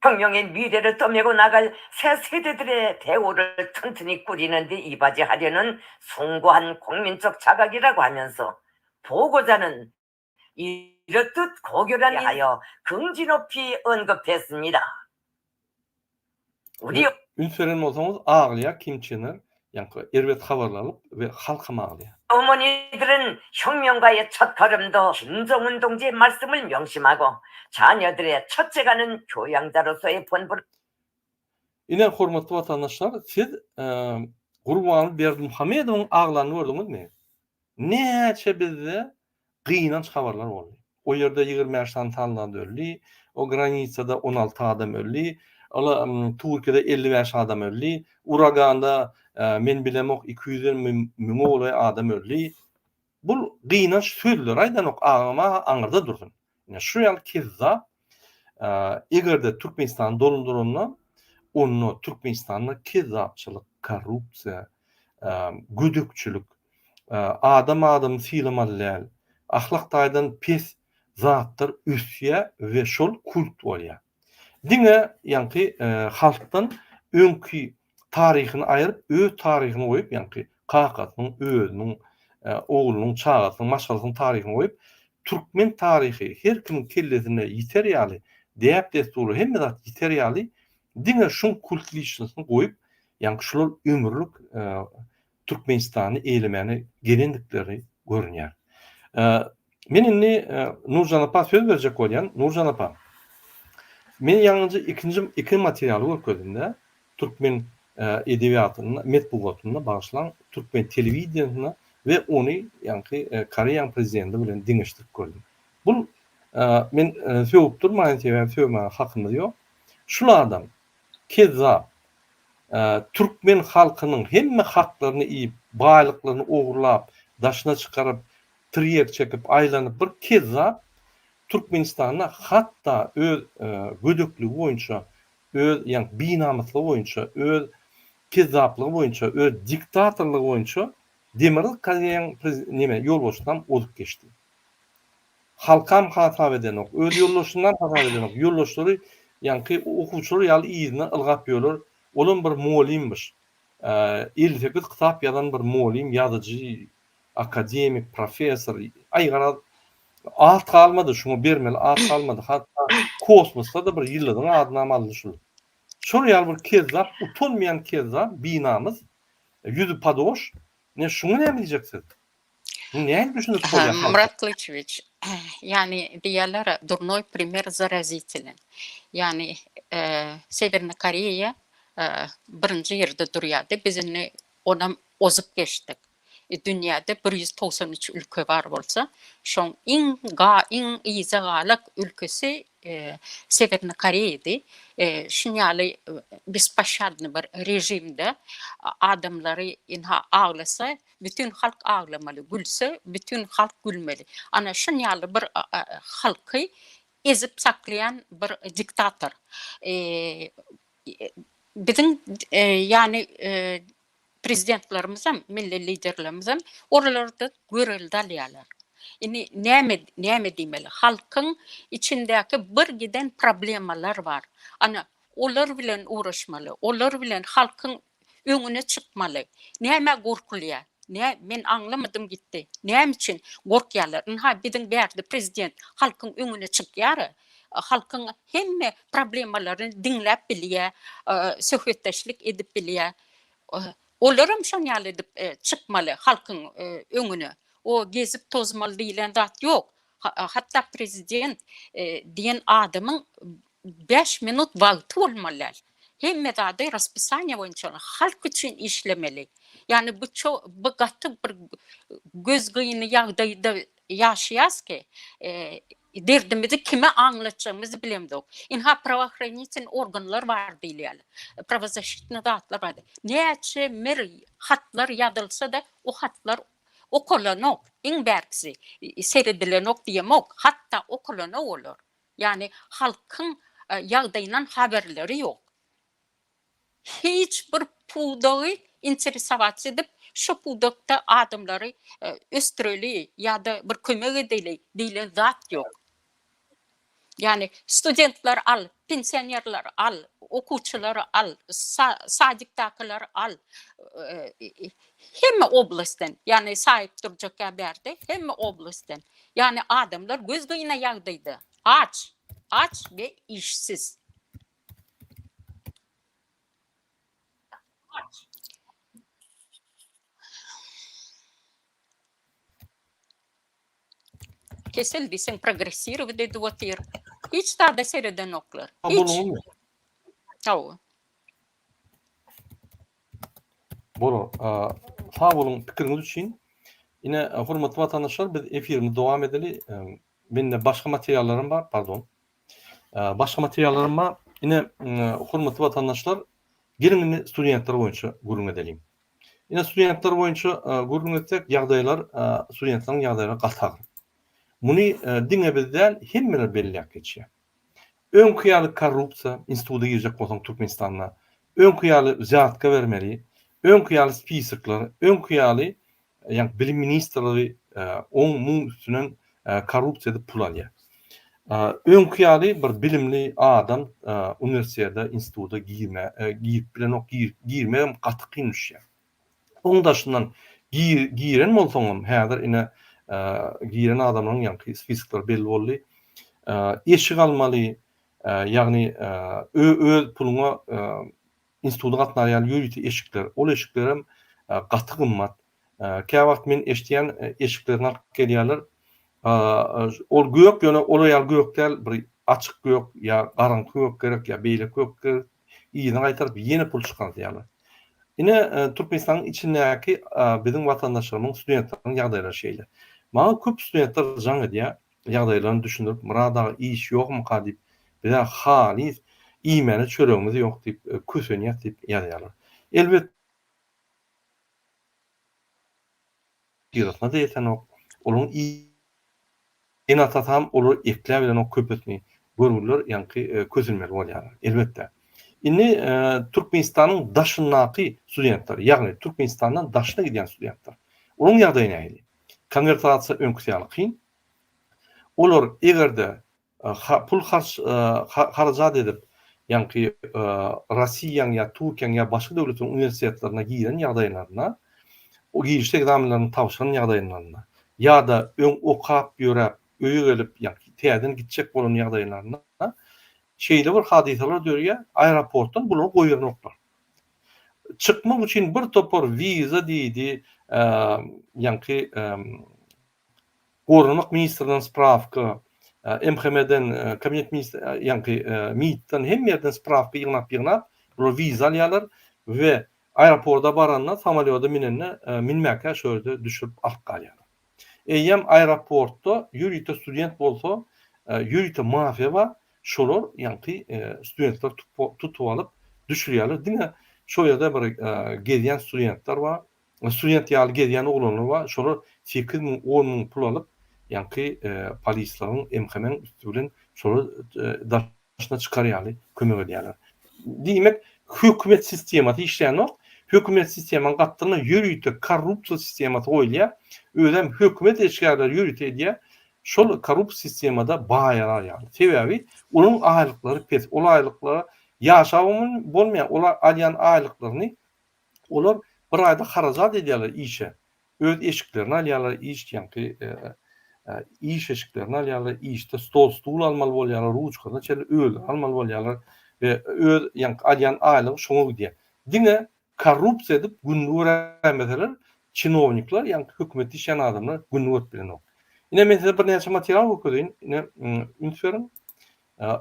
혁명의 미래를 떠메고 나갈 새 세대들의 대오를 튼튼히 꾸리는 데 이바지하려는 숭고한 국민적 자각이라고 하면서 보고자는 이렇듯 고결한 하여 긍지 높이 언급했습니다. 우리 Üns beren bolsaňyz aglaýar Kim Çen Ir, ýaňky erbet habarlar alyp we halkam aglaýar. 어머니들은 혁명가의 첫 걸음도 김정은 동지의 말씀을 명심하고 자녀들의 첫째가는 교양자로서의 본분을 Ine hormatly watandaşlar siz Gurbanguly Berdimuhamedowyň aglanyny gördüňizmi? Näçe bizde gynanç habarlar boldy. O ýerde 25 sany soldat öldi, o granisada 16 adam öldi, ola Türkiýede 55 adam öldi, uraganda men bilemok 200-den müňe golaý adam öldi. Bul gynanç sözleri aýdanok agam-a aňyrda dursun. Ine şu ýaly kezzap eger-de Türkmenistany dolandyranda onda Türkmenistanda kezzapçylyk, korrupsiýa, gödekçilik, adam adamy sylamaly däl, ahlak taýdan pes zatlar ösýär we şol kult bolýar. Diňe ýaňky halkdan öňki taryhyny aýryp, öz taryhyny goýup, ýaňky kakasynyň, özüniň, oglunyň, çagasynyň, maşgalasynyň taryhyny goýup, türkmen taryhy her kimiň kellesinde ýiter ýaly, däp-dessurlar, hemme zat ýiter ýaly, diňe şuň kult liçnosini goýup, ýaňky şular ömürlik Türkmenistany eýlemäne gelendikleri görünýär. Men indi Nurjan apa söz berjek bolýan. Nurjan apa, men ýaňyja ikinji iki materialy görkezdim-de, türkmen edebiýatynda, metbugatynda, bagyşlaň, türkmen telewideniýesinde we ony ýaňky Koreýanyň prezidenti bilen deňeşdirip gördüm. Bul men sögüp durmaýyn, sebäbi sögmäge hakymyz ýok. Şul adam kezzap, türkmen halkynyň hemme haklaryny iýip, baýlyklaryny ogurlap, daşyna çykaryp, tirýek çekip aýlanyp bir kezzap Türkmenistanda hatda öz gödekligi boýunça, öz ýagny binamyslygy boýunça, öz kezzaplygy boýunça, öz diktatorlygy boýunça Demirgazyk Koreýanyň neme ýolbaşçysynam ozup geçdi. Halkam hasap edenok, öz ýoldaşynam hasap edenok. Ýoldaşlary ýaňky okuwçylar ýaly yzyndan ylgap ýörler. Olam bir mugallymyş. 58 kitap ýazan bir mugallym, ýazyjy, akademik, professor. Aý garaz, at galmady, şuňa bermeli at galmady. Hatda kosmosda-da bir ýyldyzyň adynam aldy şul. Şol ýaly bir kezzap, utanmaýan kezzap, binamys, ýüzi padoş. Ine şuňa näme diýjek siz? Muny nähili düşündirip bolýar halka? Myrat Gylyçowiç. Ýagny diýýärler durnoý primer zarazitelen. Ýagny Sewernyý Koreýa birinji ýerde durýardy. Biz indi onam ozup geçdik. Dünýäde 193 ülke bar bolsa, şoň iň ga iň yza galak ülkesi Sewernyý Koreýady. Şuny ýaly bespoşadnyý bir režimde adamlary ynha aglasa Bütin halk aglamaly, gülse, bütin halk gülmeli. Ana, şun ýaly bir halky ezip saklaýan bir diktator. Biziň ýany prezidentlerimizem, milli liderlerimizem oralarda görelde alýarlar. Indi näme näme diýmeli? Halkyň içindäki bir giden problemalar bar. Ana, olar bilen uğraşmaly. Olar bilen halkyň öňüne çykmaly. Nämä gorkulýar? Nä, men aňlamadym gitdi. Näme üçin gorkýarlar? Ynha, biziň bärde prezident halkyň öňüne çykýar-a. Halkyň hemme problemalaryny diňläp bilýär, söhbetdeşlik edip bilýär. Olaram şoň ýaly edip çykmaly halkyň öňüne. O gezip tozmaly diýlen zat ýok. Hatda prezident diýen adamyň 5 minut wagty bolmaly däl. Hemme zady raspisaniýa boýunça halk üçin işlemeli. Ýagny bu ço bu gaty bir gözgyny ýagdaýda ýaşaýas ki, derdimizi kime aňlatjagymyzy bilemzok. Ynha prawohranitelny organlar bar diýilýär. Prawozaşitny zatlar bar. Näçe mir hatlar ýazylsa-da o hatlar okalanok. Iň bärkisi seredilenok diýemok, hatda okalanok olar. Ýagny halkyň ýagdaýyndan habarlary ýok. Hiç bir pudagy interesowats edip, şo pudakda adamlary ösdüreli ýa-da bir kömek edeli diýlen zat ýok. Ýagny studentleri al, pensionerleri al, okuwçylary al, sadikdakylary al, hemme oblastdan, ýagny saýyp durjak ýa bärde, hemme oblastdan. Ýagny adamlar göz gyna ýagdaýda, aç, aç we işsiz. Kesel diýseň progressirowat edip otyr. Hiç zada seredenoklar. Hiç. Hawa. Bolar. Sag boluň pikiriňiz üçin. Ine, hormatly watandaşlar, biz efirimizi dowam edeli. Mende başga materiallarym bar, pardon. Başga materiallarym bar. Ine, hormatly watandaşlar, geliň indi studentler boýunça gürrüň edeliň. Ine, studentler boýunça gürrüň etsek, ýagdaýlar, studentleriň ýagdaýlary gaty agyr. Muny diňe biz däl, hemmeler belläp geçýär. Öňki ýaly korrupsiýa, instituta girjek bolsaň Türkmenistanda, öňki ýaly wzýatka bermeli, öňki ýaly spisoklar, öňki ýaly ýa bilim ministrligi oň muň üstünden korrupsiýa edip pul alýar. Öňki ýaly bir bilimli adam uniwersitete, instituta girme, girip bilenok, girmegem gaty kyn düşýär. Oň daşyndan giren bolsaňam, häzir ine giren adamlaryň ýaňky spiskoklary belli boldy. Eşik almaly, ýagny öz puluňa instituta gatnar ýaly ýörite eşikler. Ol eşiklerem gaty gymmat. Käwagt men eşidýän eşiklerini alyp gelýärler. Ol gök ýöne olar ýaly gök däl, bir açyk gök ýa garaňky gök gerek ýa beýleki gök gerek. Yzyna gaýtaryp ýene pul çykardýarlar. Ine Türkmenistanyň içindäki biziň watandaşlarymyň studentleriň ýagdaýlary şeýle. Maňa köp studentler jaň edýär, ýagdaýlaryny düşündirip Myrat aga iş ýokmyka diýip, bizä halys iýmäne çöregimiz ýok diýip kösenýäs diýip ýazýarlar. Elbet Yrasyna-da ýetenok. Olaryň Ene-atasam olary ekläbilenok köpüsini görgüliler ýaňky kösenmeli bolýarlar. Elbetde. Indi Türkmenistanyň daşyndaky studentler, ýagny Türkmenistandan daşyna gidýän studentler. Olaryň ýagdaýy nähili? Konwertasiýa öňküsi ýaly kyn. Olar eger-de pul harç harajat edip, ýaňky Rossiýaň ýa Türkiýäň ýa başga döwletiň uniwersitetlerine giren ýagdaýlarynda, o giriş ekzamenlerini tabşyran ýagdaýlarynda ýa-da öň okap ýöräp, öýe gelip, ýaňky täzeden gitjek bolan ýagdaýlarynda şeýle bir hadysalar döreýär, aeroportdan bulary goýberenoklar. Çykmak üçin bir topar wiza diýdi, ýaňky. Goranmak ministrinden sprawka, MHM-den, kabinet ministr, ýaňky MIT-den hemme ýerden sprawka ýygnap-ýygnap, bular wiza alýarlar we aeroporta baranda, samolýoda minende, minmäkä şo ýerde düşürip alyp galýarlar. Eýýäm aeroportda ýörite student bolsa, ýörite mafiýa bar, şolar ýaňky studentleri tutup alyp düşürýärler. Diňe şo ýerde bir gezýän studentler bar, student ýaly gezýän oglanlar bar, şolar 8000, 10000 pul alyp, ýaňky polisleriň, MHM-iň üsti bilen şolary daşyna çykar ýaly kömek edýärler. Diýmek, hökümet sistemasy işlänok. Hökümet sistemanyň gapdalynda ýörite korrupsiýa sistemasy goýulýar. Özem hökümet işgärleri ýörite edýär. Şol korrupsiýa sistemada baýalar ýaly. Sebäbi olaryň aýlyklary pes. Ol aýlyklara ýaşabam bolmaýar. Olar alýan aýlyklaryny olar bir aýda harajat edýärler işe. Öz eşiklerini alýarlar, iş ýaňky iş eşiklerini alýarlar, işde stol, stul almaly bolýarlar, ruçkasyna çenli özleri almaly bolýarlar we öz ýaňky alýan aýlygy şoňa gidýär. Diňe korrupsiýa edip gününi göräýmeseler, çinownikler, ýaňky hökümetde işleýän adamlar gününi görüp bilenok. Ine men size birnäçe material görkezeýin. Ine üns beriň.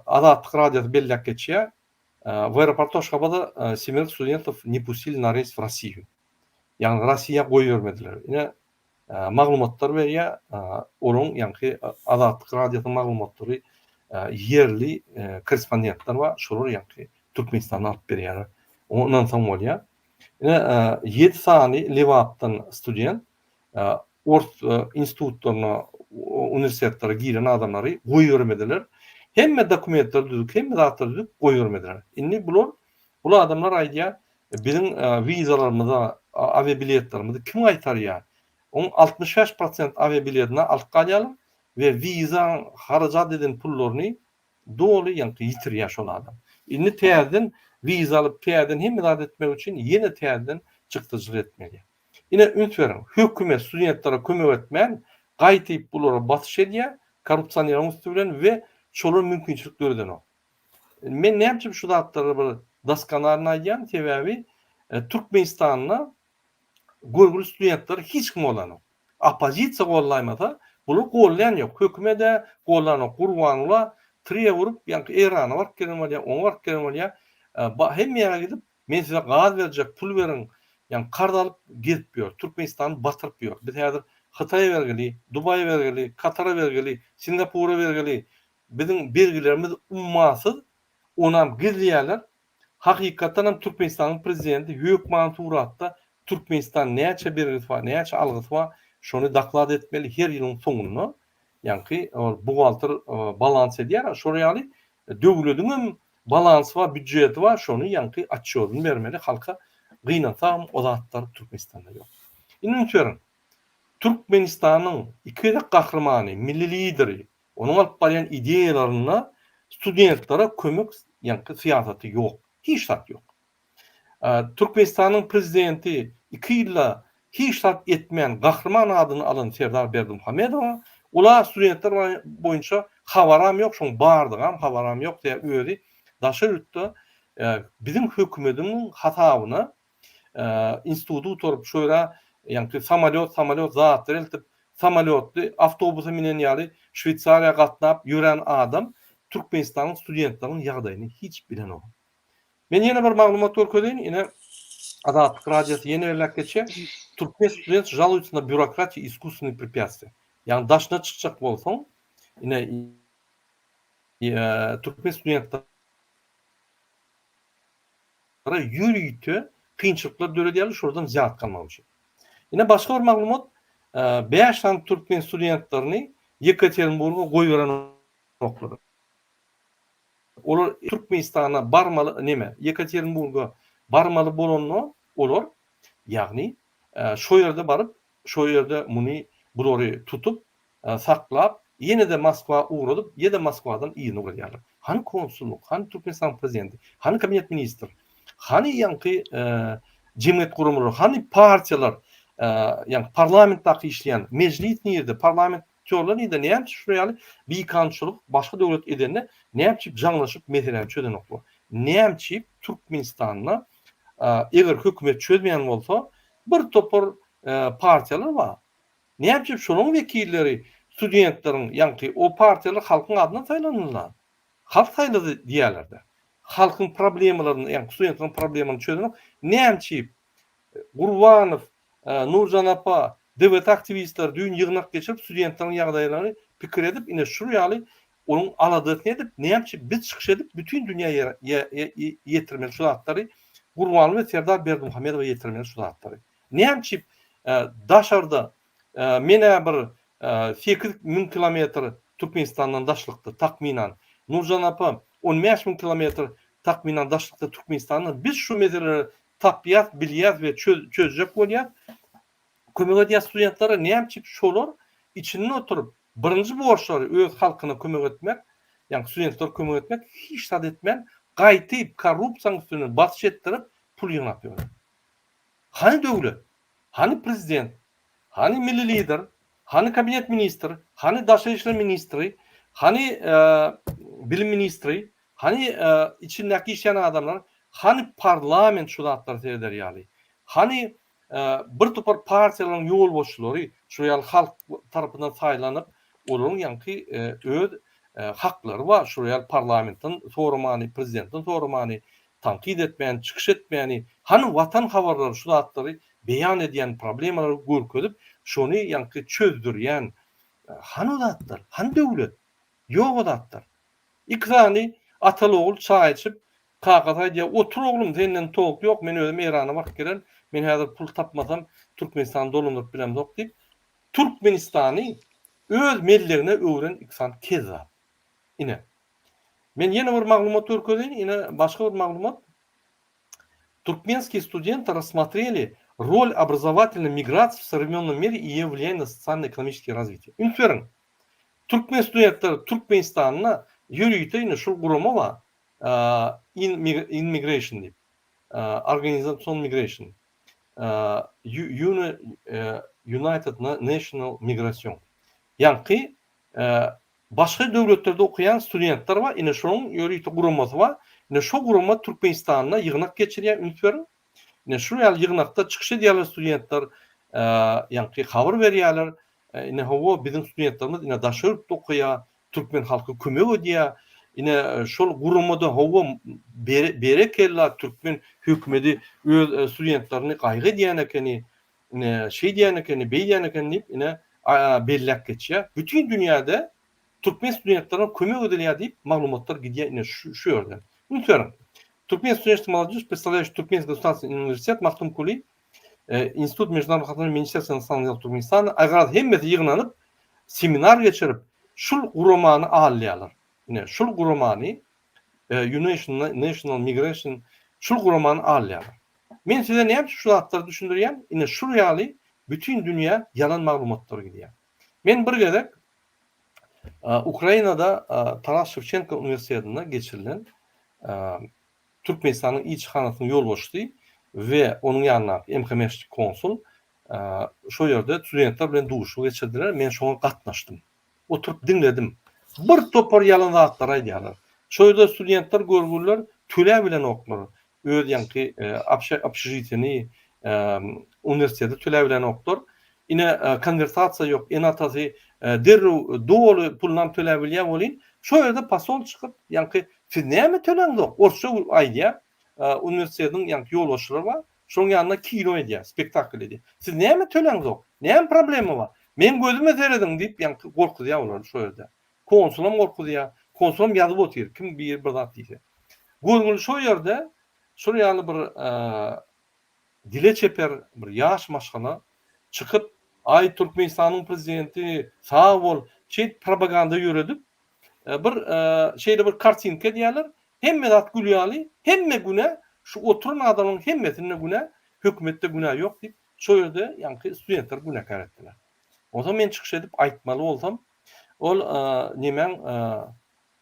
Azatlyk Radiosy belläp geçýär. W aeroportu Aşgabada semerik studentov ne pustili na reýs w Rossiýu. Ýagny Rossiýa goýbermediler. Ine maglumatlar berýär. Olaryň ýaňky Azatlyk Radiosynyň maglumatlary ýerli korrespondentler bar, şolar ýaňky Türkmenistana alyp berýärler. Oňa ynansaň bolýar. Ine ýedi sany Lebapdan student ors institutlaryna, uniwersitetlere giren adamlary goýbermediler. Hemme dokumentleri düzük, hemme zatlary düzük goýbermediler. Indi bular, bul adamlar aýdýar, biziň wizalarymyza, awiabiletlerimizi kim gaýtarýar? Oň 65 prosent awiabiletini alyp galýarlar we wizaň harajat eden pullaryny doly ýaňky ýitirýär şol adam. Indi täzeden wiza alyp, täzeden hemme zat etmek üçin ýene täzeden çykdajylar etmeli. Ine üns beriň, hökümet studentlere kömek etmän, gaýtyp bulara basyş edýär, korrupsioneriň üsti bilen we şolar mümkinçilik döredenok. Men näme üçin şu zatlary bir doskonalyny aýdýan, sebäbi Türkmenistanda görgüli studentleri hiç kim gollanok. Oppozisiýa gollaýmasa, bular gollaýan ýok. Hökümet-ä gollanok. Gurbanguly tire urup, ýaňky Eýrana baryp gelen bolýar, oňa baryp gelen bolýar. Hemme ýere gidip, Men size gaz berjek, pul beriň, ýagny karz alyp gezip ýör, Türkmenistany batyryp ýör. Biz häzir Hytaýa bergili, Dubaýa bergili, Katara bergili, Singapura bergili. Biziň bergilerimiz ummasyz, onam gizleýärler. Hakykatdan hem Türkmenistanyň prezidenti hökmany suratda Türkmenistan näçe bergisi bar, näçe algysy bar, şony doklad etmeli her ýylyň soňunda. Ýaňky buhgalter balans edýär, şol ýaly döwlediňem balansy bar, býudjeti bar, şony ýaňky otçýodyny bermeli halka. Gynansagam o zatlar Türkmenistanda ýok. Indi üns beriň. Türkmenistanyň iki gezek gahrymany, milli lideri, onuň alyp barýan ideýalarynda studentlere kömek ýaňky syýasaty ýok. Hiç zat ýok. Türkmenistanyň prezidenti iki ýylda hiç zat etmän gahryman adyny alan Serdar Berdimuhamedowa ula studentler boýunça habaram ýok şoň bardygam habaram ýok sebäbi özi daşary ýurtda biziň hökümediň hasabyna instituty gutaryp şo ýere ýaňky samolýot samolýot zatlar eltip samolýotly awtobusa minen ýaly Şweýsariýa gatnap ýören adam Türkmenistanyň studentleriniň ýagdaýyny hiç bilenok. Men ýene bir maglumat görkezeýin, ine Azatlyk Radiosy ýene belläp geçýär, Türkmen student žaluется na býurokratiýa i iskusstwennye prepýatstwiýa. Ýagny daşyna çykjak bolsaň, ine türkmen studentlere ýörite kynçylyklar döredýärler, şolardan wzýatka almak üçin. Ine başga bir maglumat, 5 sany türkmen studentlerini Ýekaterinburga goýberenoklar. Olar Türkmenistana barmaly neme, Ýekaterinburga barmaly bolanda olar, ýagny şo ýerde baryp, şo ýerde muny bulary tutup, saklap, ýene-de Moskwa ugradyp, ýene-de Moskwadan yzyna ugradýarlar. Hany konsullyk, hany Türkmenistanyň prezidenti, hany kabinet ministr, hany ýaňky jemgyýet guramalary, hany partiýalar, ýaňky parlamentdaky işleýän mejlis nirde, parlament Týorlar nirde näme üçin şular ýaly bikanunçylyk başga döwlet edende näme üçin jaňlaşyp meseläni çözenoklar? Näme üçin Türkmenistanda eger hökümet çözmeýän bolsa bir topar partiýalar bar. Näme üçin şolaryň wekilleri Studentleriň ýaňky o partiýalar halkyň adyndan saýlanyldy. Halk saýlady diýýärler-de. Halkyň problemalaryny, ýagny studentleriň problemalaryny çözenok. Näme üçin Gurbanow, Nurjan apa, DWT aktiwistleri düýn ýygnak geçirip studentleriň ýagdaýlaryny pikir edip, ine şul ýaly onuň aladasyny edip, näme üçin biz çykyş edip bütin dünýä ýetirmeli şu zatlary, Gurbanguly we Serdar Berdimuhamedowa ýetirmeli şu zatlary. Näme üçin daşarda Men-ä bir 8000 kilometr Türkmenistandan daşlykda, takmynan. Nurjan apa, 15000 kilometr takmynan daşlykda Türkmenistandan. Biz şu meseleleri tapýas, bilýäs we çözjek bolýas. Kömek edýäs studentlere. Näme üçin şolar içinde oturyp, birinji borçlary öz halkyna kömek etmek, ýagny studentlere kömek etmek, hiç zat etmän, gaýtyp korrupsiýanyň üstünden basyş etdirip, pul ýygnap ýörler. Hany döwlet? Hany prezident? Hany milli lider? Hany kabinet ministr? Hany daşary işler ministri? Hany bilim ministri? Hany içindäki işleýän adamlar? Hany parlament şu zatlara sereder ýaly? Hany bir topar partiýalaryň ýolbaşçylary şu ýaly halk tarapyndan saýlanyp, olaryň ýaňky öz haklary bar, şu ýaly parlamentden soramany, prezidentden soramany, tankyt etmäni, çykyş etmäni, hany Watan habarlary şu zatlary beýan edýän problemalary görkezip, şony ýaňky çözdürýän, hany o zatlar, hany döwlet? Ýok o zatlar. Iki sany ataly-ogul çaý içip, kakasy aýdýar, otur oglum, senden tolk ýok, men özüm Eýrana baryp gelen, men häzir pul tapmasam, Türkmenistany dolandyryp bilemzok diýip, Türkmenistany öz mellegine öwren iki sany kezzap. Ine. Men ýene bir maglumat görkezeýin, ine başga bir maglumat. Туркменские студенты рассмотрели роль образовательной миграции в современном мире и ее влияние на социально-экономическое развитие. Üns beriň. Türkmen studentleri Türkmenistanda ýörite ine şul gurama bar, in migration diýip, organizasion migration, United National Migration. Ýaňky Başga döwletlerde okaýan studentler bar, ine şonuň ýörite guramasy bar. Ine şo gurama Türkmenistanda ýygnak geçirýär, üns beriň. Ine şul ýaly ýygnakda çykyş edýärler studentler, ýaňky habar berýärler. Ine hawa biziň studentlerimiz ine daşary ýurtda okaýar, türkmen halky kömek edýär. Ine şol guramada hawa berekella türkmen hökümedi öz studentlerini gaýgy edýän ekeni. Ine, şeýdýän ekeni, beýdýän ekeni diýip, ine, belläp geçýär. Bütin dünýäde türkmen studentlerine kömek edilýär diýip, maglumatlar gidýär ine şu şu ýerden. Üns beriň. Türkmen studençeskiý molodež, представляющий Туркменский государственный университет Magtymguly, Институт международных отношений Министерства иностранных дел Туркменистана, aýgaraz hemmesi ýygnanyp, seminar geçirip, şul guramany alýarlar. Ine, şul guramany National Migration şul guramany alýarlar. Men size näme üçin şu zatlary düşündirýän? Ine şul ýaly bütin dünýä ýalan maglumatlar gidýär. Men bir gezek Ukrainada Taras Şewçenko uniwersitetinde geçirilen Türkmenistanyň ilçihanasynyň ýolbaşçysy we onuň ýanyndaky MHM-şçi konsul şo ýerde studentler bilen duşuşyk geçirdiler. Men şoňa gatnaşdym. Oturyp diňledim. Bir topar ýalan zatlary aýdýarlar. Şo ýerde studentler görgüliler töläbilenoklar. Öz ýaňky obşežitiýeni uniwersitete töläbilenoklar. Ine konwersasiýa ýok. Ene-atasy derrew doly pulunam töläbilýär welin, şo ýerde posol çykyp, ýaňky siz näme töläňzok? Orsça aýdýar. Uniwersitetiň ýaňky ýolbaşçylary bar. Şoň ýanynda kino edýär, spektakl edýär. Siz näme töläňzok? Näme problema bar? Meň gözüme serediň diýip, ýaňky gorkuzýar olary şo ýerde. Konsulam gorkuzýar. Konsulam ýazyp otyr, kim biri bir zat diýse. Görgüli şo ýerde şol ýaly bir dile çeper bir ýaş maşgala çykyp, Aý, Türkmenistanyň prezidenti, sag bol, şeýdip propaganda ýöredip, bir şeýle bir kartinka edýärler. Hemme zat gül ýaly, hemme günä şu oturan adamlaryň hemmesinde günä, hökümetde günä ýok diýip, şo ýerde ýaňky studentleri günäkär etdiler. Onsoň men çykyş edip aýtmaly bolsam, ol nemäň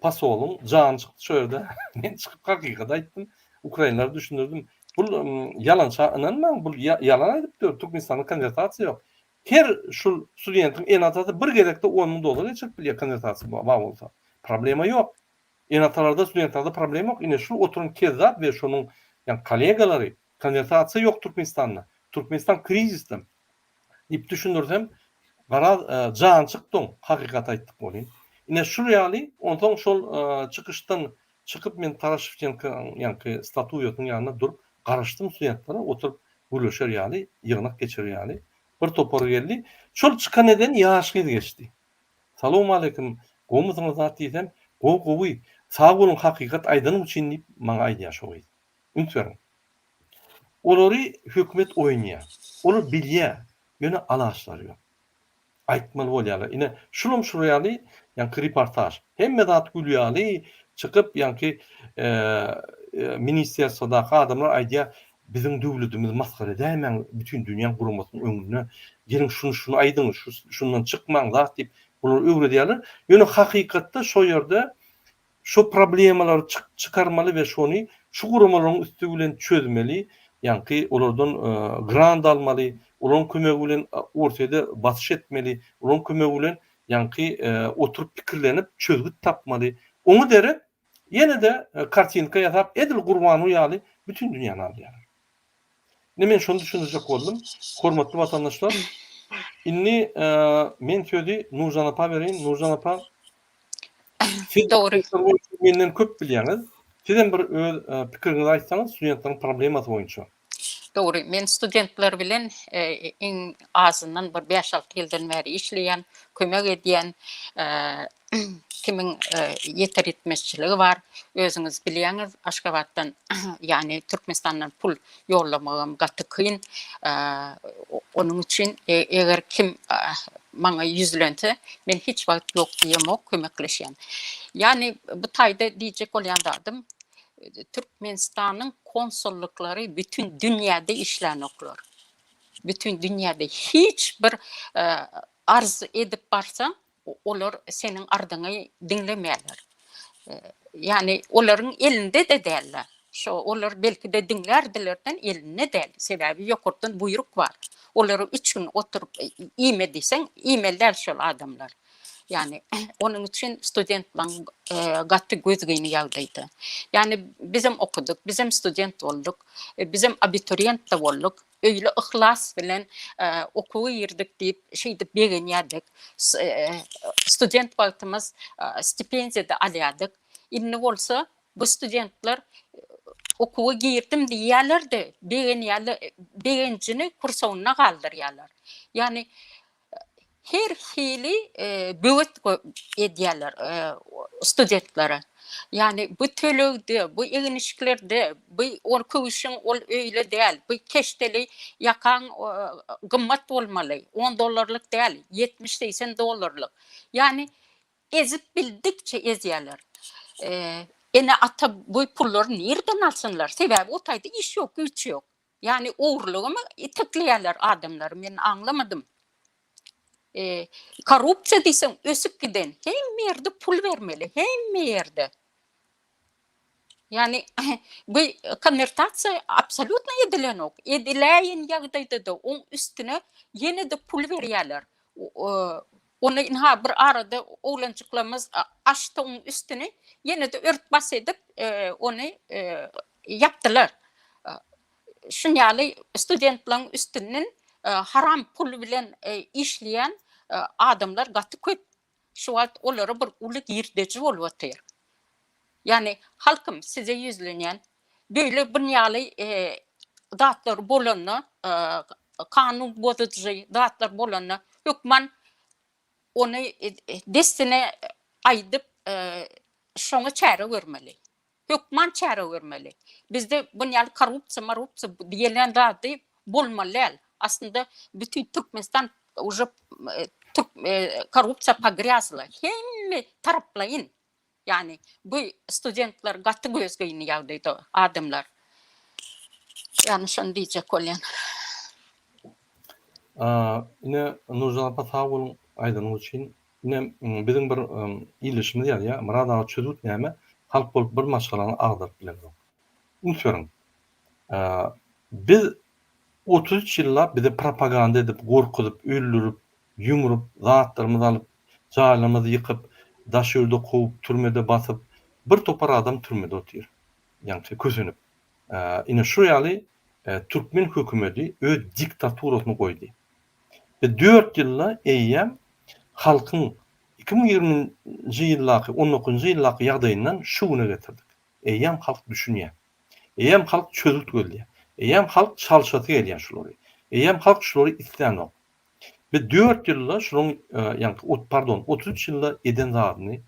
posolyň jany çykdy şo ýerde. Men çykyp hakykaty aýtdym, ukrainlere düşündirdim. Bul ýalança ynanmaň, bul ýalan aýdyp dur, Türkmenistanda konwertasiýa ýok. Her şul studentiň ene-atasy bir gezekde on müň dollar geçirip bilýär konwertasiýa bar bolsa. Problema ýok. Ene-atalarda, studentlerde problema ýok. Ine şul oturan kezzap we şonuň ýa kollegalary konwertasiýa ýok Türkmenistanda. Türkmenistan krizisde diýip düşündirsem. Garaz, jany çykdy oň, hakykaty aýtdyk welin. Ine, şul ýaly, onsoň şol çykyşdan çykyp men Taras Şewçenkoň ýaňky statuýasynyň ýanynda durup garaşdym studentlere, oturyp gürleşer ýaly, ýygnak geçirer ýaly. Bir topary geldi. Şol çykan eden ýaş gyz geçdi. Salowmaleýkim, gowumysyňyz zat diýsem, gowy gowy, sag boluň hakykat aýdanyň üçin diýip maňa aýdýar şo gyz. Üns beriň. Olary hökümet oýnaýar. Olar bilýär, ýöne alaçlary ýok. Aýtmaly bolýarlar. Ine, şulam şul ýaly, ýaňky reportaž. Hemme zat gül ýaly çykyp, ýaňky ministerstwodaky adamlar aýdýar, biziň döwletimizi masgara edäýmäň bütin dünýäň guramasynyň öňünde. Geliň şuny şuny aýdyň, şundan çykmaň zat diýip, bular öwredýärler. Ýöne hakykatda şo ýerde Şo problemalary çykarmaly we şony şu guramalaryň üsti bilen çözmeli, ýaňky olardan grant almaly, olaryň kömegi bilen Orsýede basyş etmeli, olaryň kömegi bilen ýaňky oturyp pikirlenip çözgüt tapmaly. Oňa derek ýene-de kartinka ýasap edil Gurbanow ýaly bütin dünýäni alýarlar. Indi men şony düşündirjek boldum. Hormatly watandaşlar, indi men sözi Nurjan apa bereýin. Nurjan apa, siz Dogry. menden köp bilýäňiz. Siz hem bir öz pikiriňizi aýtsaňyz studentleriň problemasy boýunça. Dogry. Men studentler bilen iň azyndan bir bäş-alty ýyldan bäri işleýän, kömek edýän. Kimiň ýeter-ýetmezçiligi bar, özüňiz bilýäňiz, Aşgabatdan, ýagny Türkmenistandan pul ýollamagam gaty kyn. Onuň üçin eger kim maňa ýüzlense, men hiç wagt ýok diýemok, kömekleşýän. Ýagny bu taýda diýjek bolýan zadym, Türkmenistanyň konsullyklary bütin dünýäde işlänoklar. Bütin dünýäde hiç bir arz edip barsaň, olar seniň arzyňy diňlemeýärler. Ýagny olaryň elinde-de däl-de. Şo olar belki-de diňlärdilerden elinde däl. Sebäbi ýokardan buýruk bar. Olara üç gün oturyp iýme diýseň, iýmeli däl şol adamlar. Ýagny onuň üçin studentlaryň gaty gözgyny ýagdaýda. Ýagny bizem okadyk, bizem student bolduk, bizem abiturient-de bolduk. Öýle yhlas bilen okuwa girdik diýip, şeýdip begenýärdik. Student wagtymyz stipendiýa-da alýardyk. Indi bolsa bu studentler okuwa girdim diýýärler-de, begenýärler, begenjini kursagynda galdyrýarlar. Ýagny her hili böwet edýärler studentlere. Ýagny bu tölegde, bu egin-eşiklerde, bu ol köwşüň ol öýle däl, bu keşdeli ýakaň gymmat bolmaly, on dollarlyk däl, 70-80 dollarlyk. Ýagny ezip bildikçe ezýärler. Ene-ata bu pullary nirden alsynlar? Sebäbi o taýda iş ýok, güýç ýok. Ýagny ogurlygamy itekleýärler adamlary men aňlamadym. E, korrupsiýa diýseň ösüp giden hemme ýerde pul bermeli hemme ýerde. Ýagny bu konwertasiýa absolýutno edilenok. Ediläýen ýagdaýda-da oň üstüne ýene-de pul berýärler. Ony ynha bir arada oglanjyklarymyz açdy oň üstüni, ýene-de ört-bas edip ony ýapdylar. Şun ýaly studentleriň üstünden haram pul bilen işleýän adamlar gaty köp. Şu wagt olara bir uly girdeji bolup otyr. Ýagny halkym size ýüzlenýän, beýle bun ýaly zatlar bolanda, kanun bozujy zatlar bolanda hökman ony dessine aýdyp şoňa çäre görmeli. Hökman çäre görmeli. Bizde bun ýaly korrupsiýa marrupsiýa diýilýän zady bolmaly däl. Aslynda bütin Türkmenistan уже korrupsiýa pogrýazla. Hemme taraplaýyn. Ýagny bu studentler gaty gözgyny ýagdaýda adamlar. Ýagny şony diýjek bolýan. Ine Nurjan apa sag boluň aýdanyňyz üçin. Ine biziň bir ildeşimiz ýazýar, Myrat aga çözgüt näme? Halk bolup bir maşgalany agdaryp bilemzok. Üns beriň. Biz 33 ýyllap bize propaganda edip, gorkuzyp, öldürip, ýumrup, zatlarymyzy alyp, jaýlarymyzy ýykyp, daş ýurda kowup, türmede basyp, bir topar adam türmede otyr. Ýaňky kösenip. Ine şu ýaly türkmen hökümedi öz diktaturasyny goýdy. Biz dört ýylda eýýäm halkyň 2020-nji ýyldaky, on dokuzynjy ýyldaky ýagdaýyndan şu güne getirdik. Eýýäm halk düşünýär. Eýýäm halk çözgüt gözleýär. Eýýäm halk çalşasy gelýär şulary. Eýýäm halk şulary islänok. Biz dört ýylda şularyň, ýaňky, pardon, 33 ýylda eden zadyny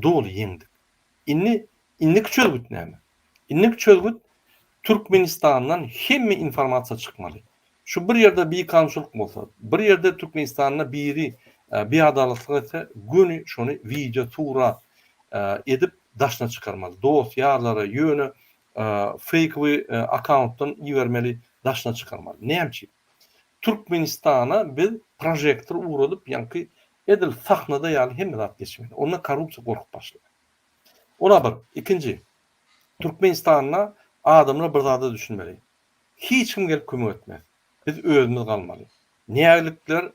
doly ýeňdik. Indi indiki çözgüt näme? Indiki çözgüt Türkmenistandan hemme informasiýa çykmaly. Şu bir ýerde bikanunçylyk bolsa, bir ýerde Türkmenistanda biri biadalatlyk etse, göni şony wideo, surat edip daşyna çykarmaly. Dost-ýarlara ýöne feýkowy akkauntdan ibermeli, daşyna çykarmaly. Näme üçin? Türkmenistana biz prožektor ugradyp, ýaňky edil sahnada ýaly hemme zat geçmeli. Onda korrupsiýa gorkup başlaýar. Ola bir. Ikinji. Türkmenistanda adamlar bir zada düşünmeli. Hiç kim gelip kömek etmez. Biz özümiz galmaly. Nägilikler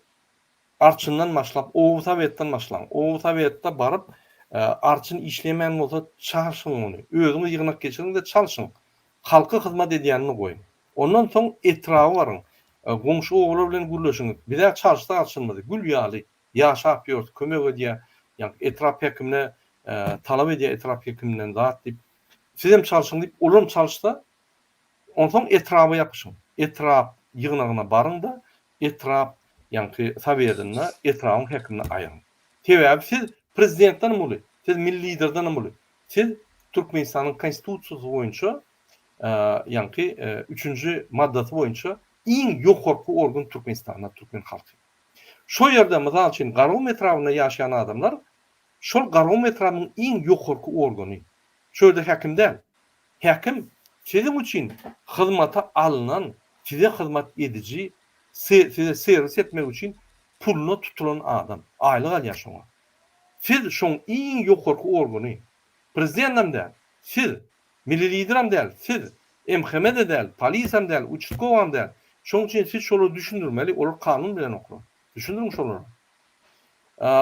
arçyndan başlap, oba sowetden başlaň. Oba sowetde baryp, arçyn işlemeýän bolsa çalşyň ony. Özüňiz ýygnak geçiriň-de çalşyň. Halka hyzmat edýänini goýuň. Ondan soň etraba baryň. Goňşy obalar bilen gürleşiň. Biz-ä çalyşdyk arçynymyzy. Gül ýaly ýaşap ýörüs, kömek edýär. Ýa etrap häkimine talap edýär etrap häkiminden zat diýip. Sizem çalşyň diýip, olaram çalyşsa, onsoň etraba ýapyşyň. Etrap ýygnagyna baryň-da, etrap ýaňky sowedinde etrabyň häkimini aýyryň. Sebäbi siz prezidentdenem uly, siz milli liderdenem uly. Siz Türkmenistanyň Konstitusiýasy boýunça ýaňky üçünji maddasy boýunça iň ýokarky organ Türkmenistanda türkmen halky. Şo ýerde mysal üçin Garagum etrabynda ýaşaýan adamlar şol Garagum etrabynyň iň ýokarky organy. Şo ýerde häkim däl. Häkim siziň üçin hyzmata alnan, size hyzmat ediji, size serwis etmek üçin puluna tutulan adam. Aýlyk alýar şoňa. Siz şoň iň ýokarky organy. Prezidentam däl. Siz Milli lideram däl, siz, MHM-de däl, polisam däl, uçastkowam däl. Şoň üçin siz şolary düşündirmeli, olar kanun bilenoklar. Düşündiriň şolara.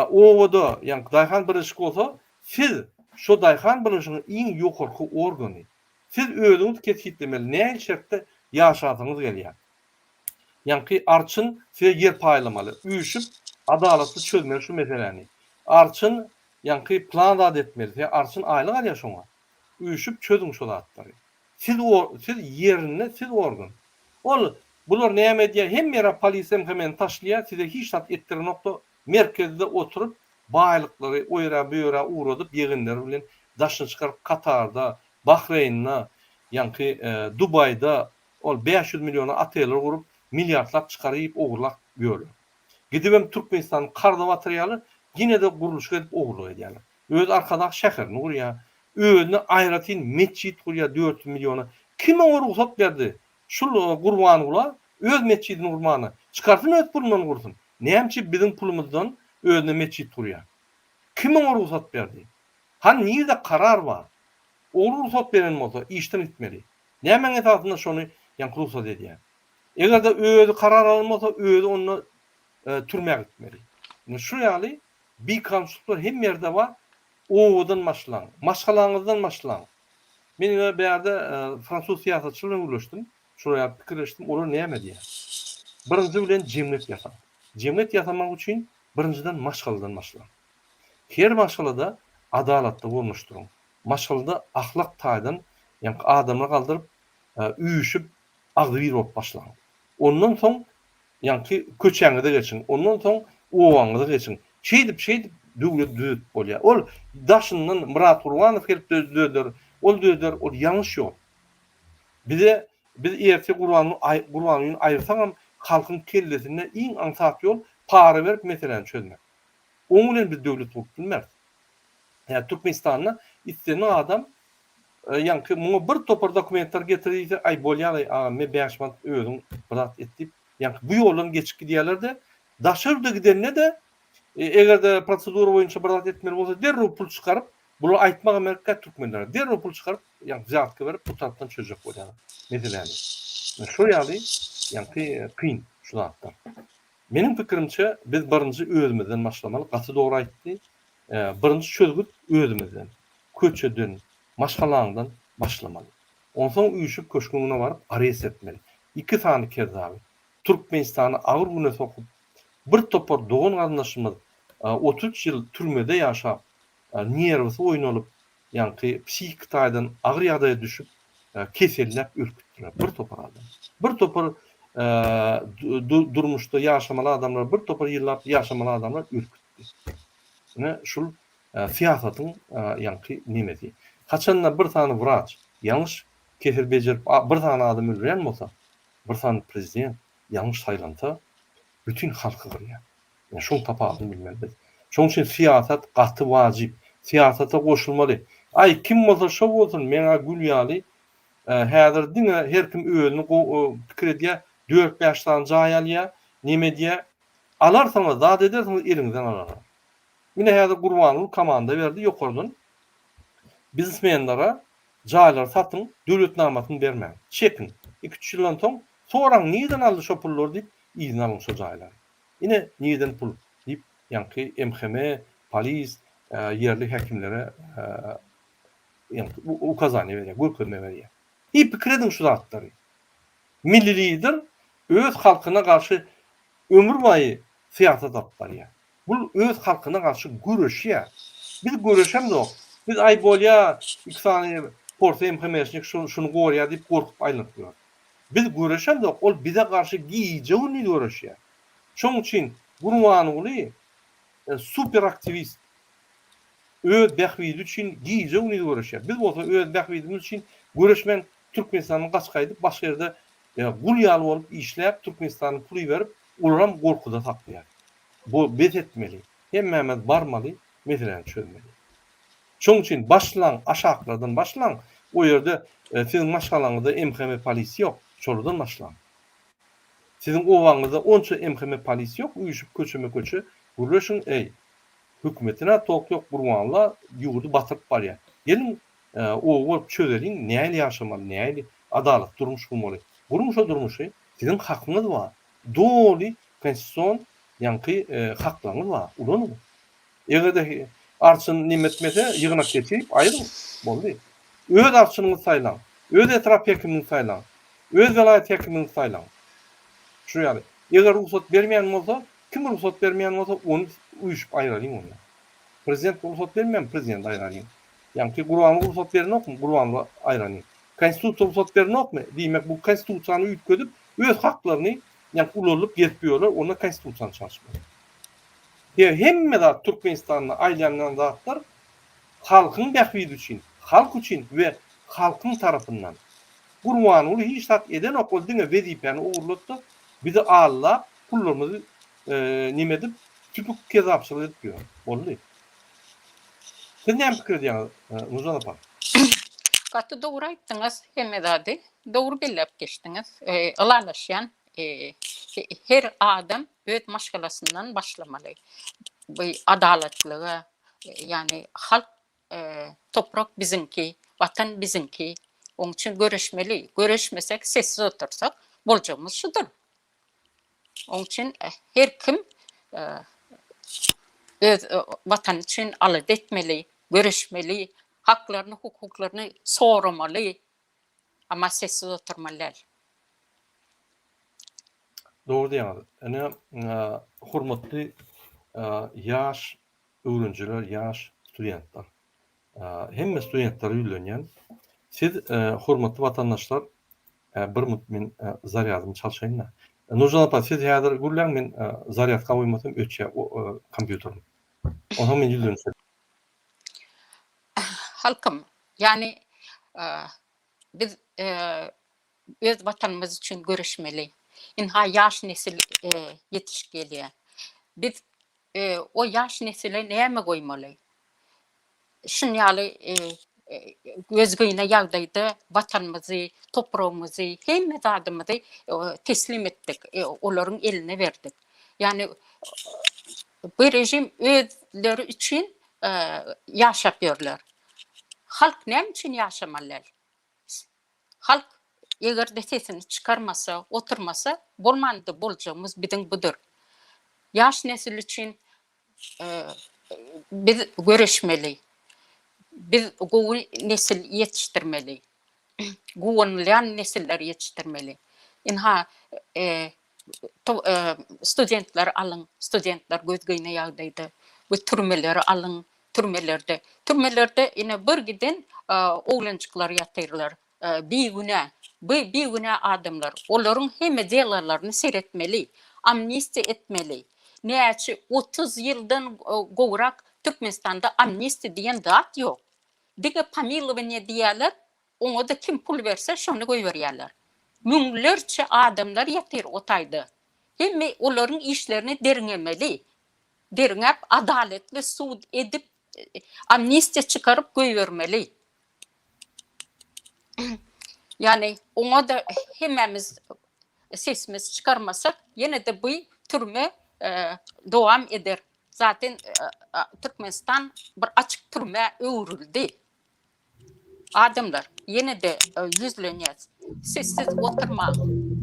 Obada, ýaňky daýhan birleşik bolsa, siz şo daýhan birleşiginiň iň ýokarky organy. Siz özüňiz kesgitlemeli, nähili şertde ýaşasyňyz gelýär. Ýaňky arçyn size ýer paýlamaly. Üýşüp, adalatly çözmeli şu meseläni. Arçyn ýaňky plan zat etmeli. Sebäbi arçyn aýlyk alýar şoňa. Üýşüp çözüň şo zatlary. Siz o siz ýerinde siz organ. Ol bular näme edýär hemme ýere polis MHM-ni taşlaýar size hiç zat etdirenokda merkezde oturyp baýlyklary o ýere bu ýere ugradyp ýegenleri bilen daşyna çykaryp Katarda Bahreýnde ýaňky Dubaýda ol 500 milliona oteller gurup milliardlap çykaryp ogurlap ýörler. Gidibem Türkmenistany karza batyrýarlar ýene-de gurluşyk edip ogurlyk edýärler. Öz Arkadag şäherini gurýar. Özüne aýratyn metjit gurýar 400 milliona. Kim oňa rugsat berdi? Şul Gurbangula öz metjidini gurmana. Çykarsyn öz pulundan gursun. Näme üçin biziň pulumyzdan özüne metjit gurýar? Kim oňa rugsat berdi? Hany nirde karar bar? Ogry rugsat beren bolsa işden gitmeli. Nämäň esasynda şony ýaňky rugsat edýär? Eger-de özi karar alan bolsa özi onda türmä gitmeli. Ine şu ýaly Bikanunçylyklar hemme ýerde bar. Obadan başlaň, maşgalaňyzdan başlaň. Men ine bärde fransuz syýasatçy bilen gürleşdim. Şolar ýaly pikirleşdim. Olar näme diýýär? Birinji bilen jemgyýet ýasaň. Jemgyýet ýasamak üçin birinjiden maşgaladan başlaň. Her maşgalada adalatlygy ornaşdyryň. Maşgalada ahlak taýdan ýaňky adamlar galdyryp, üýşüp agzybir bolup başlaň. Ondan soň Ýaňky köçäňize geçiň, ondan soň obaňyza geçiň. Şeýdip, şeýdip döwleti düzedip bolýar. Ol daşyndan Myrat Gurbanow gelip düzeder, ol düzeder, ol ýalňyş ýol. Bize, biz ertir Gurbanguly Gurbangulyny aýyrsagam halkyň kellesinde iň aňsat ýol para berip meseläni çözmek. Oň bilen biz döwlet gurup bilmeris. Ýa Türkmenistanda islendik adam ýaňky muňa bir topar dokumentler getir diýse, aý bolýalaý agam men 5 manat özüň bir zat et diýip, ýaňky bu ýoldan geçip gidýärler-de, daşary ýurda gidende-de eger-de prosedura boýunça bir zat etmeli bolsa derrew pul çykaryp, bular aýtmagam gerekkä türkmenlere, derrew pul çykaryp, ýaňky wzýatka berip bu tarapdan çözjek bolýarlar meseläni. Şo ýaly ýaňky kyn şu zatlar. Meniň pikirimçe biz birinji özümizden başlamaly, gaty dogry aýtdy. Birinji çözgüt özümizden, köçeden, maşgalaňdan başlamaly. Onsoň üýşüp köşgüň öňüne baryp arest etmeli. Iki sany kezzaby. Türkmenistany agyr güne sokup. Bir topar dogan-garyndaşymyz 33 ýyl türmede ýaşap, nerwisi oýnalyp, ýaňky psihiki taýdan agyr ýagdaýa düşüp, keselläp ölüp gitdiler. Bir topar adam. Bir topar durmuşda ýaşamaly adamlar, bir topar ýyllap ýaşamaly adamlar ölüp gitdi. Ine, şul syýasatyň ýaňky nemesi. Haçanda bir sany wraç ýalňyş kesel bejerip bir sany adam öldürýän bolsa, bir sany prezident ýalňyş saýlansa, bütin halky gyrýar. Ine, şoň tapawudyny bilmeli biz. Şoň üçin syýasat gaty wajyp. Syýasata goşulmaly. Aý, kim bolsa şo bolsun, meň-ä gül ýaly. Häzir diňe her kim özüni pikir edýär, dört-bäş sany jaý alýar, neme edýär. Alarsyňyz, zat edersiňiz, eliňizden alarlar. Ine häzir Gurbanguly komanda berdi ýokardan biznesmenlere jaýlary satyň, döwletnamasyny bermäň, çekiň. Iki-üç ýyldan soň soraň nireden aldy şo pullary diýip, yzyna alyň şo jaýlary. Ine nireden pul diýip ýaňky MHM, polis, ýerli häkimlere ýaňky ukazaniýa berýär, görkezme berýär. Hiý pikir ediň şu zatlary. Milli lider öz halkyna garşy ömürbaýy syýasat alyp barýar. Bul öz halkyna garşy göreşýär. Biz göreşemzok. Biz aý bolýa iki sany porsy MHM-şnik şuny gorýar diýip gorkup aýlanyp ýör. Biz göreşemzok, ol bize garşy gije-gündiz göreşýär. Şoň üçin Gurbanguly super aktiwist. Öz bähbidi üçin gije-gündiz göreşýär. Biz bolsa öz bähbidimiz üçin göreşmän Türkmenistandan gaçyp gaýdyp başga ýerde gul ýaly bolup işläp Türkmenistana pul iberip olaram gorkuda saklaýar. Bu bes etmeli. Hemmämiz barmaly meseläni çözmeli. Şoň üçin başlaň aşaklardan başlaň o ýerde siziň maşgalaňyzda MHM polis ýok şolardan başlaň. Siziň obaňyzda onça MHM polis ýok üýşüp köçeme köçe gürleşiň eý hökümetine tok ýok Gurbanla ýurdy batyryp barýar. Geliň oba bolup çözeliň nähili ýaşamaly nähili adalatly durmuş gurmaly. Guruň şo durmuşy siziň hakyňyz bar doly konstitusion ýaňky haklaryňyz bar ulanyň. Eger-de arçyn neme etmese ýygnak geçirip aýryň boldy. Öz arçynyňyzy saýlaň. Öz etrap hekimiňizi saýlaň. Öz welaýat hekimiňizi saýlaň. Şu ýaly. Eger rugsat bermeýän bolsa, kim rugsat bermeýän bolsa ony üýşüp aýralyň onda. Prezident rugsat bermeýän prezidenti aýralyň. Ýaňky Gurbanguly rugsat berenokmy Gurbanguly aýralyň. Konstitusiýa rugsat berenokmy? Diýmek bu konstitusiýany üýtgedip öz haklaryny ýaňky ulalyp gezip ýörler onda konstitusiýany çalyşmaly. Sebäbi hemme zat Türkmenistanda aýlanýan zatlar halkyň bähbidi üçin, halk üçin we halkyň tarapyndan. Gurbanguly hiç zat edenok ol diňe wezipäni ogurlady-da bizi aldap pullarymyzy neme edip tüpük kezzapçylyk edip ýör. Boldy. Siz näme pikir edýäňiz Nurjan apa? Gaty dogry aýtdyňyz hemme zady dogry belläp geçdiňiz. Ylalaşýan her adam öz maşgalasyndan başlamaly. Bu adalatlyga ýagny halk toprak biziňki, watan biziňki. Oň üçin göreşmeli. Göreşmesek, sessiz otursak boljagymyz şudur. Oň üçin her kim öz watany üçin alada etmeli, göreşmeli, haklaryny, hukuklaryny soramaly, amma sessiz oturmaly däl. Dogry diýýäňiz. Ine, hormatly ýaş öwrenijiler, ýaş studentler. Hemme studentlere ýüzlenýän. Siz hormatly watandaşlar bir minut men zarýadymy çalşaýyn-da. Nurjan apa siz häzir gürläň men zarýadka goýmasam öçýär kompýuterim. Onsoň men ýüzlenip Halkym, ýagny biz öz watanymyz üçin göreşmeli. Ynha ýaş nesil ýetişip gelýär. Biz o ýaş nesile näme goýmaly? Şun ýaly gözgyny ýagdaýda watanymyzy, topragymyzy, hemme zadymyzy teslim etdik, olaryň eline berdik. Ýagny bu režim özleri üçin ýaşap ýörler. Halk näme üçin ýaşamaly däl? Halk eger-de sesini çykarmasa, oturmasa, bolmandy boljagymyz biziň budur. Ýaş nesil üçin biz göreşmeli. Biz gowy nesil ýetişdirmeli. Guwanylýan nesilleri ýetişdirmeli. Ynha,. Studentleri alyň, studentler gözgyny ýagdaýda. Bu türmeleri alyň, türmelerde. Türmelerde ine bir giden oglanjyklar ýatyrlar. Bigünä. Bu bigünä adamlar. Olaryň hemme delalaryny seretmeli. Amnistiýa etmeli. Näçe 30 ýyldan gowrak Türkmenistanda amnistiýa diýen zat ýok. Diňe pomilowaniýe diýýärler, oňa-da kim pul berse şony goýberýärler. Müňlerçe adamlar ýatyr o taýda. Hemme olaryň işlerini derňemeli. Derňäp adalatly sud edip amnistiýa çykaryp goýbermeli. Ýagny oňa-da hemmämiz sesimizi çykarmasak ýene-de bu türme dowam eder. Zaten Türkmenistan bir açyk türmä öwrüldi. Adamlar, ýene-de ýüzlenýäs. Sessiz oturmaň.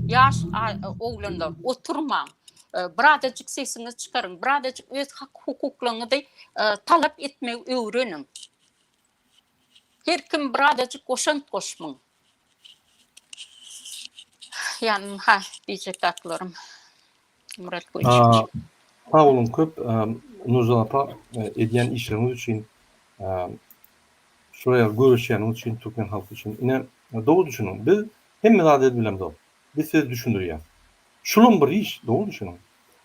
Ýaş oglanlar, oturmaň. Birazajyk sesiňizi çykaryň, birazajyk öz hak-hukuklaryňyzy talap etmegi öwreniň. Her kim birazajyk goşant goşmaň. Ýa, ha, diýjek zatlarym. Murat Goýçyç. Sag boluň köp Nurjan apa edýän işleriňiz üçin şular ýaly göreşýäniňiz üçin türkmen halky üçin. Ine dogry düşüniň biz hemme zady edip bilemzok. Biz size düşündirýäs. Şulam bir iş dogry düşüniň.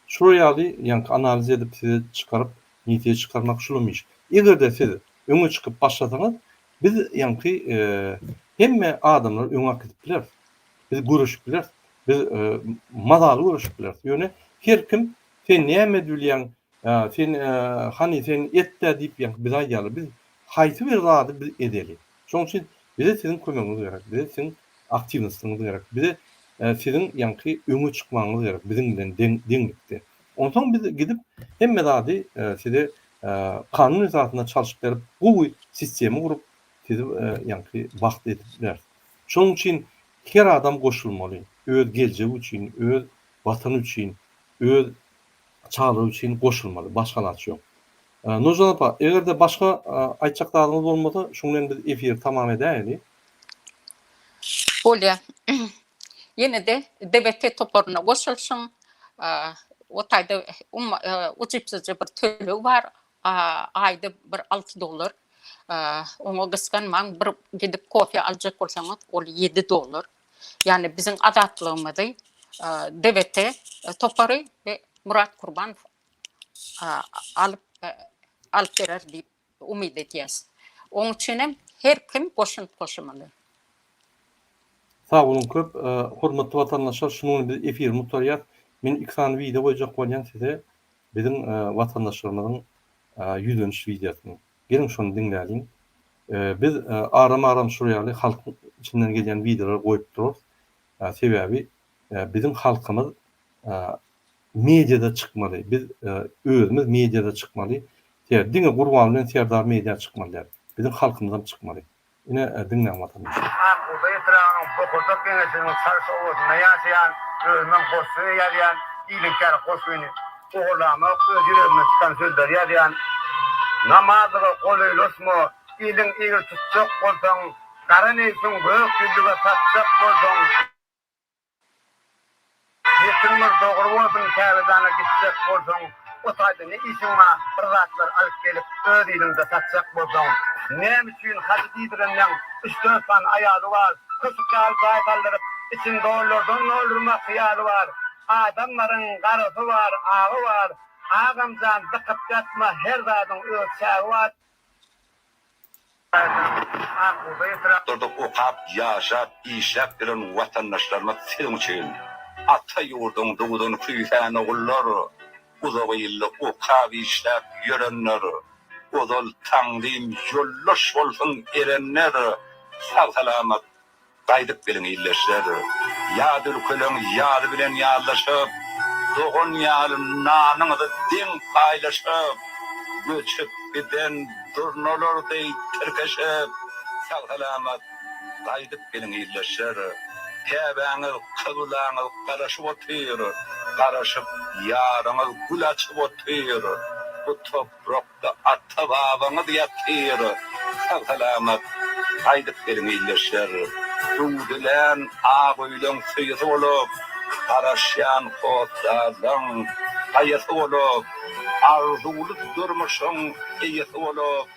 Şular ýaly ýaňky analiz edip size çykaryp netije çykarmak şulam iş. Egerde siz öňe çykyp başlasaňyz biz ýaňky hemme adamlary öňe äkidip bileris. Biz göreşip bileris. Biz mazaly göreşip bileris. Ýöne her kim sen näme edip bilýäň, sen hany sen et-dä diýip ýaňky bize aýdýarlar. Biz haýsy bir zady biz edeli. Şonuň üçin bize siziň kömegiňiz gerek, bize siziň aktiwnostyňyz gerek, bize siziň ýaňky öňe çykmagyňyz gerek biziň bilen deň deňlikde. Onsoň biz gidip hemme zady size kanun esasynda çalşyp berip, gowy sistema gurup sizi ýaňky bagtly edip bileris. Şonuň üçin her adam goşulmaly, öz geljegi üçin, öz Watany üçin, öz çagalary üçin goşulmaly, başga alaç ýok. Nurjan apa, eger-de başga aýtjak zadyňyz bolmasa, şuň bilen biz efiri tamam edäýeli. Bolýar. Ýene-de DBT toparyna goşulyşyň. O taýda ujypsyzja bir töleg bar. Aýda bir 6 dollar. Oňa gysganmaň, bir gidip kofe aljak bolsaňyz, ol 7 dollar. Ýagny biziň azatlygymyzy DBT topary we Murat Kurbanow alyp alyp berer diýip umyt edýäs. Oň üçin hem her kim goşant goşmaly. Sag boluň köp hormatly watandaşlar şunuň bilen biz efiri gutarýas. Men iki sany wideo goýjak bolýan size biziň watandaşlarymyzyň ýüzleniş wideosyny. Geliň şony diňläliň. Biz aram-aram şul ýaly halkyň içinden gelýän wideolary goýup durarys. Sebäbi biziň halkymyz mediada çykmaly. Biz özümiz mediada çykmaly. Diňe Gurban bilen Serdar media çykmaly däl. Biziň halkymyzam çykmaly. Ine diňläň watandaşlar. Ak bugdaý etrabynyň Bokurdak geňeşliginiň Çalyş obasynda ýaşaýan, özümem goşgy ýazýan, iliňkär goşgyny ogurlamok, öz ýüregimden çykan sözleri ýazýan. Namazlyga golaýlaşma, iliň igri tutjak bolsaň, gara nebsiň gök ýüzlüge satjak bolsaň, Netiň bir dogry bolsun Käbejana gitjek bolsaň o taýda ne işiň bar bir zatlar alyp gelip öz iliňde satjak bolsaň näme üçin hajy diýdirenleň üç dört sany aýaly bar köşük ýaly jaý saldyryp içini dollardan doldurmak hyýaly bar adamlaryň garasy bar agy bar agamjan dykyp ýatma her zadyň öz çägi bar. Ýurtlarda okap, ýaşap, işläp ýören watandaşlarymyz siziň üçin ata ýurduň duzuny küýsän ogullar, uzak ilde okap, işläp ýörenler, ozal taňrym ýoldaş bolsun erenler sag-salamat Gaýdyp geliň ildeşler. Ýat ülkeleň ýaly bilen ýazlaşyp, Dogan ýaly nanyňyzy deň paýlaşyp, Göçüp giden durnalar deý tirkeşip, Sag-salamat gaýdyp geliň ildeşler. Käbäňiz, kyblaňyz garaşyp otyr, Garaşyp ýaryňyz gül açyp otyr. Bu toprak Ata-babaňyz ýatyr, sag-salamat gaýdyp geliň ildeşler. Hüwdülän ak öýleň söýesi bolup, Garaşýan hossarlaň saýasy bolup, Arzuwly durmuşyň eýesi bolup,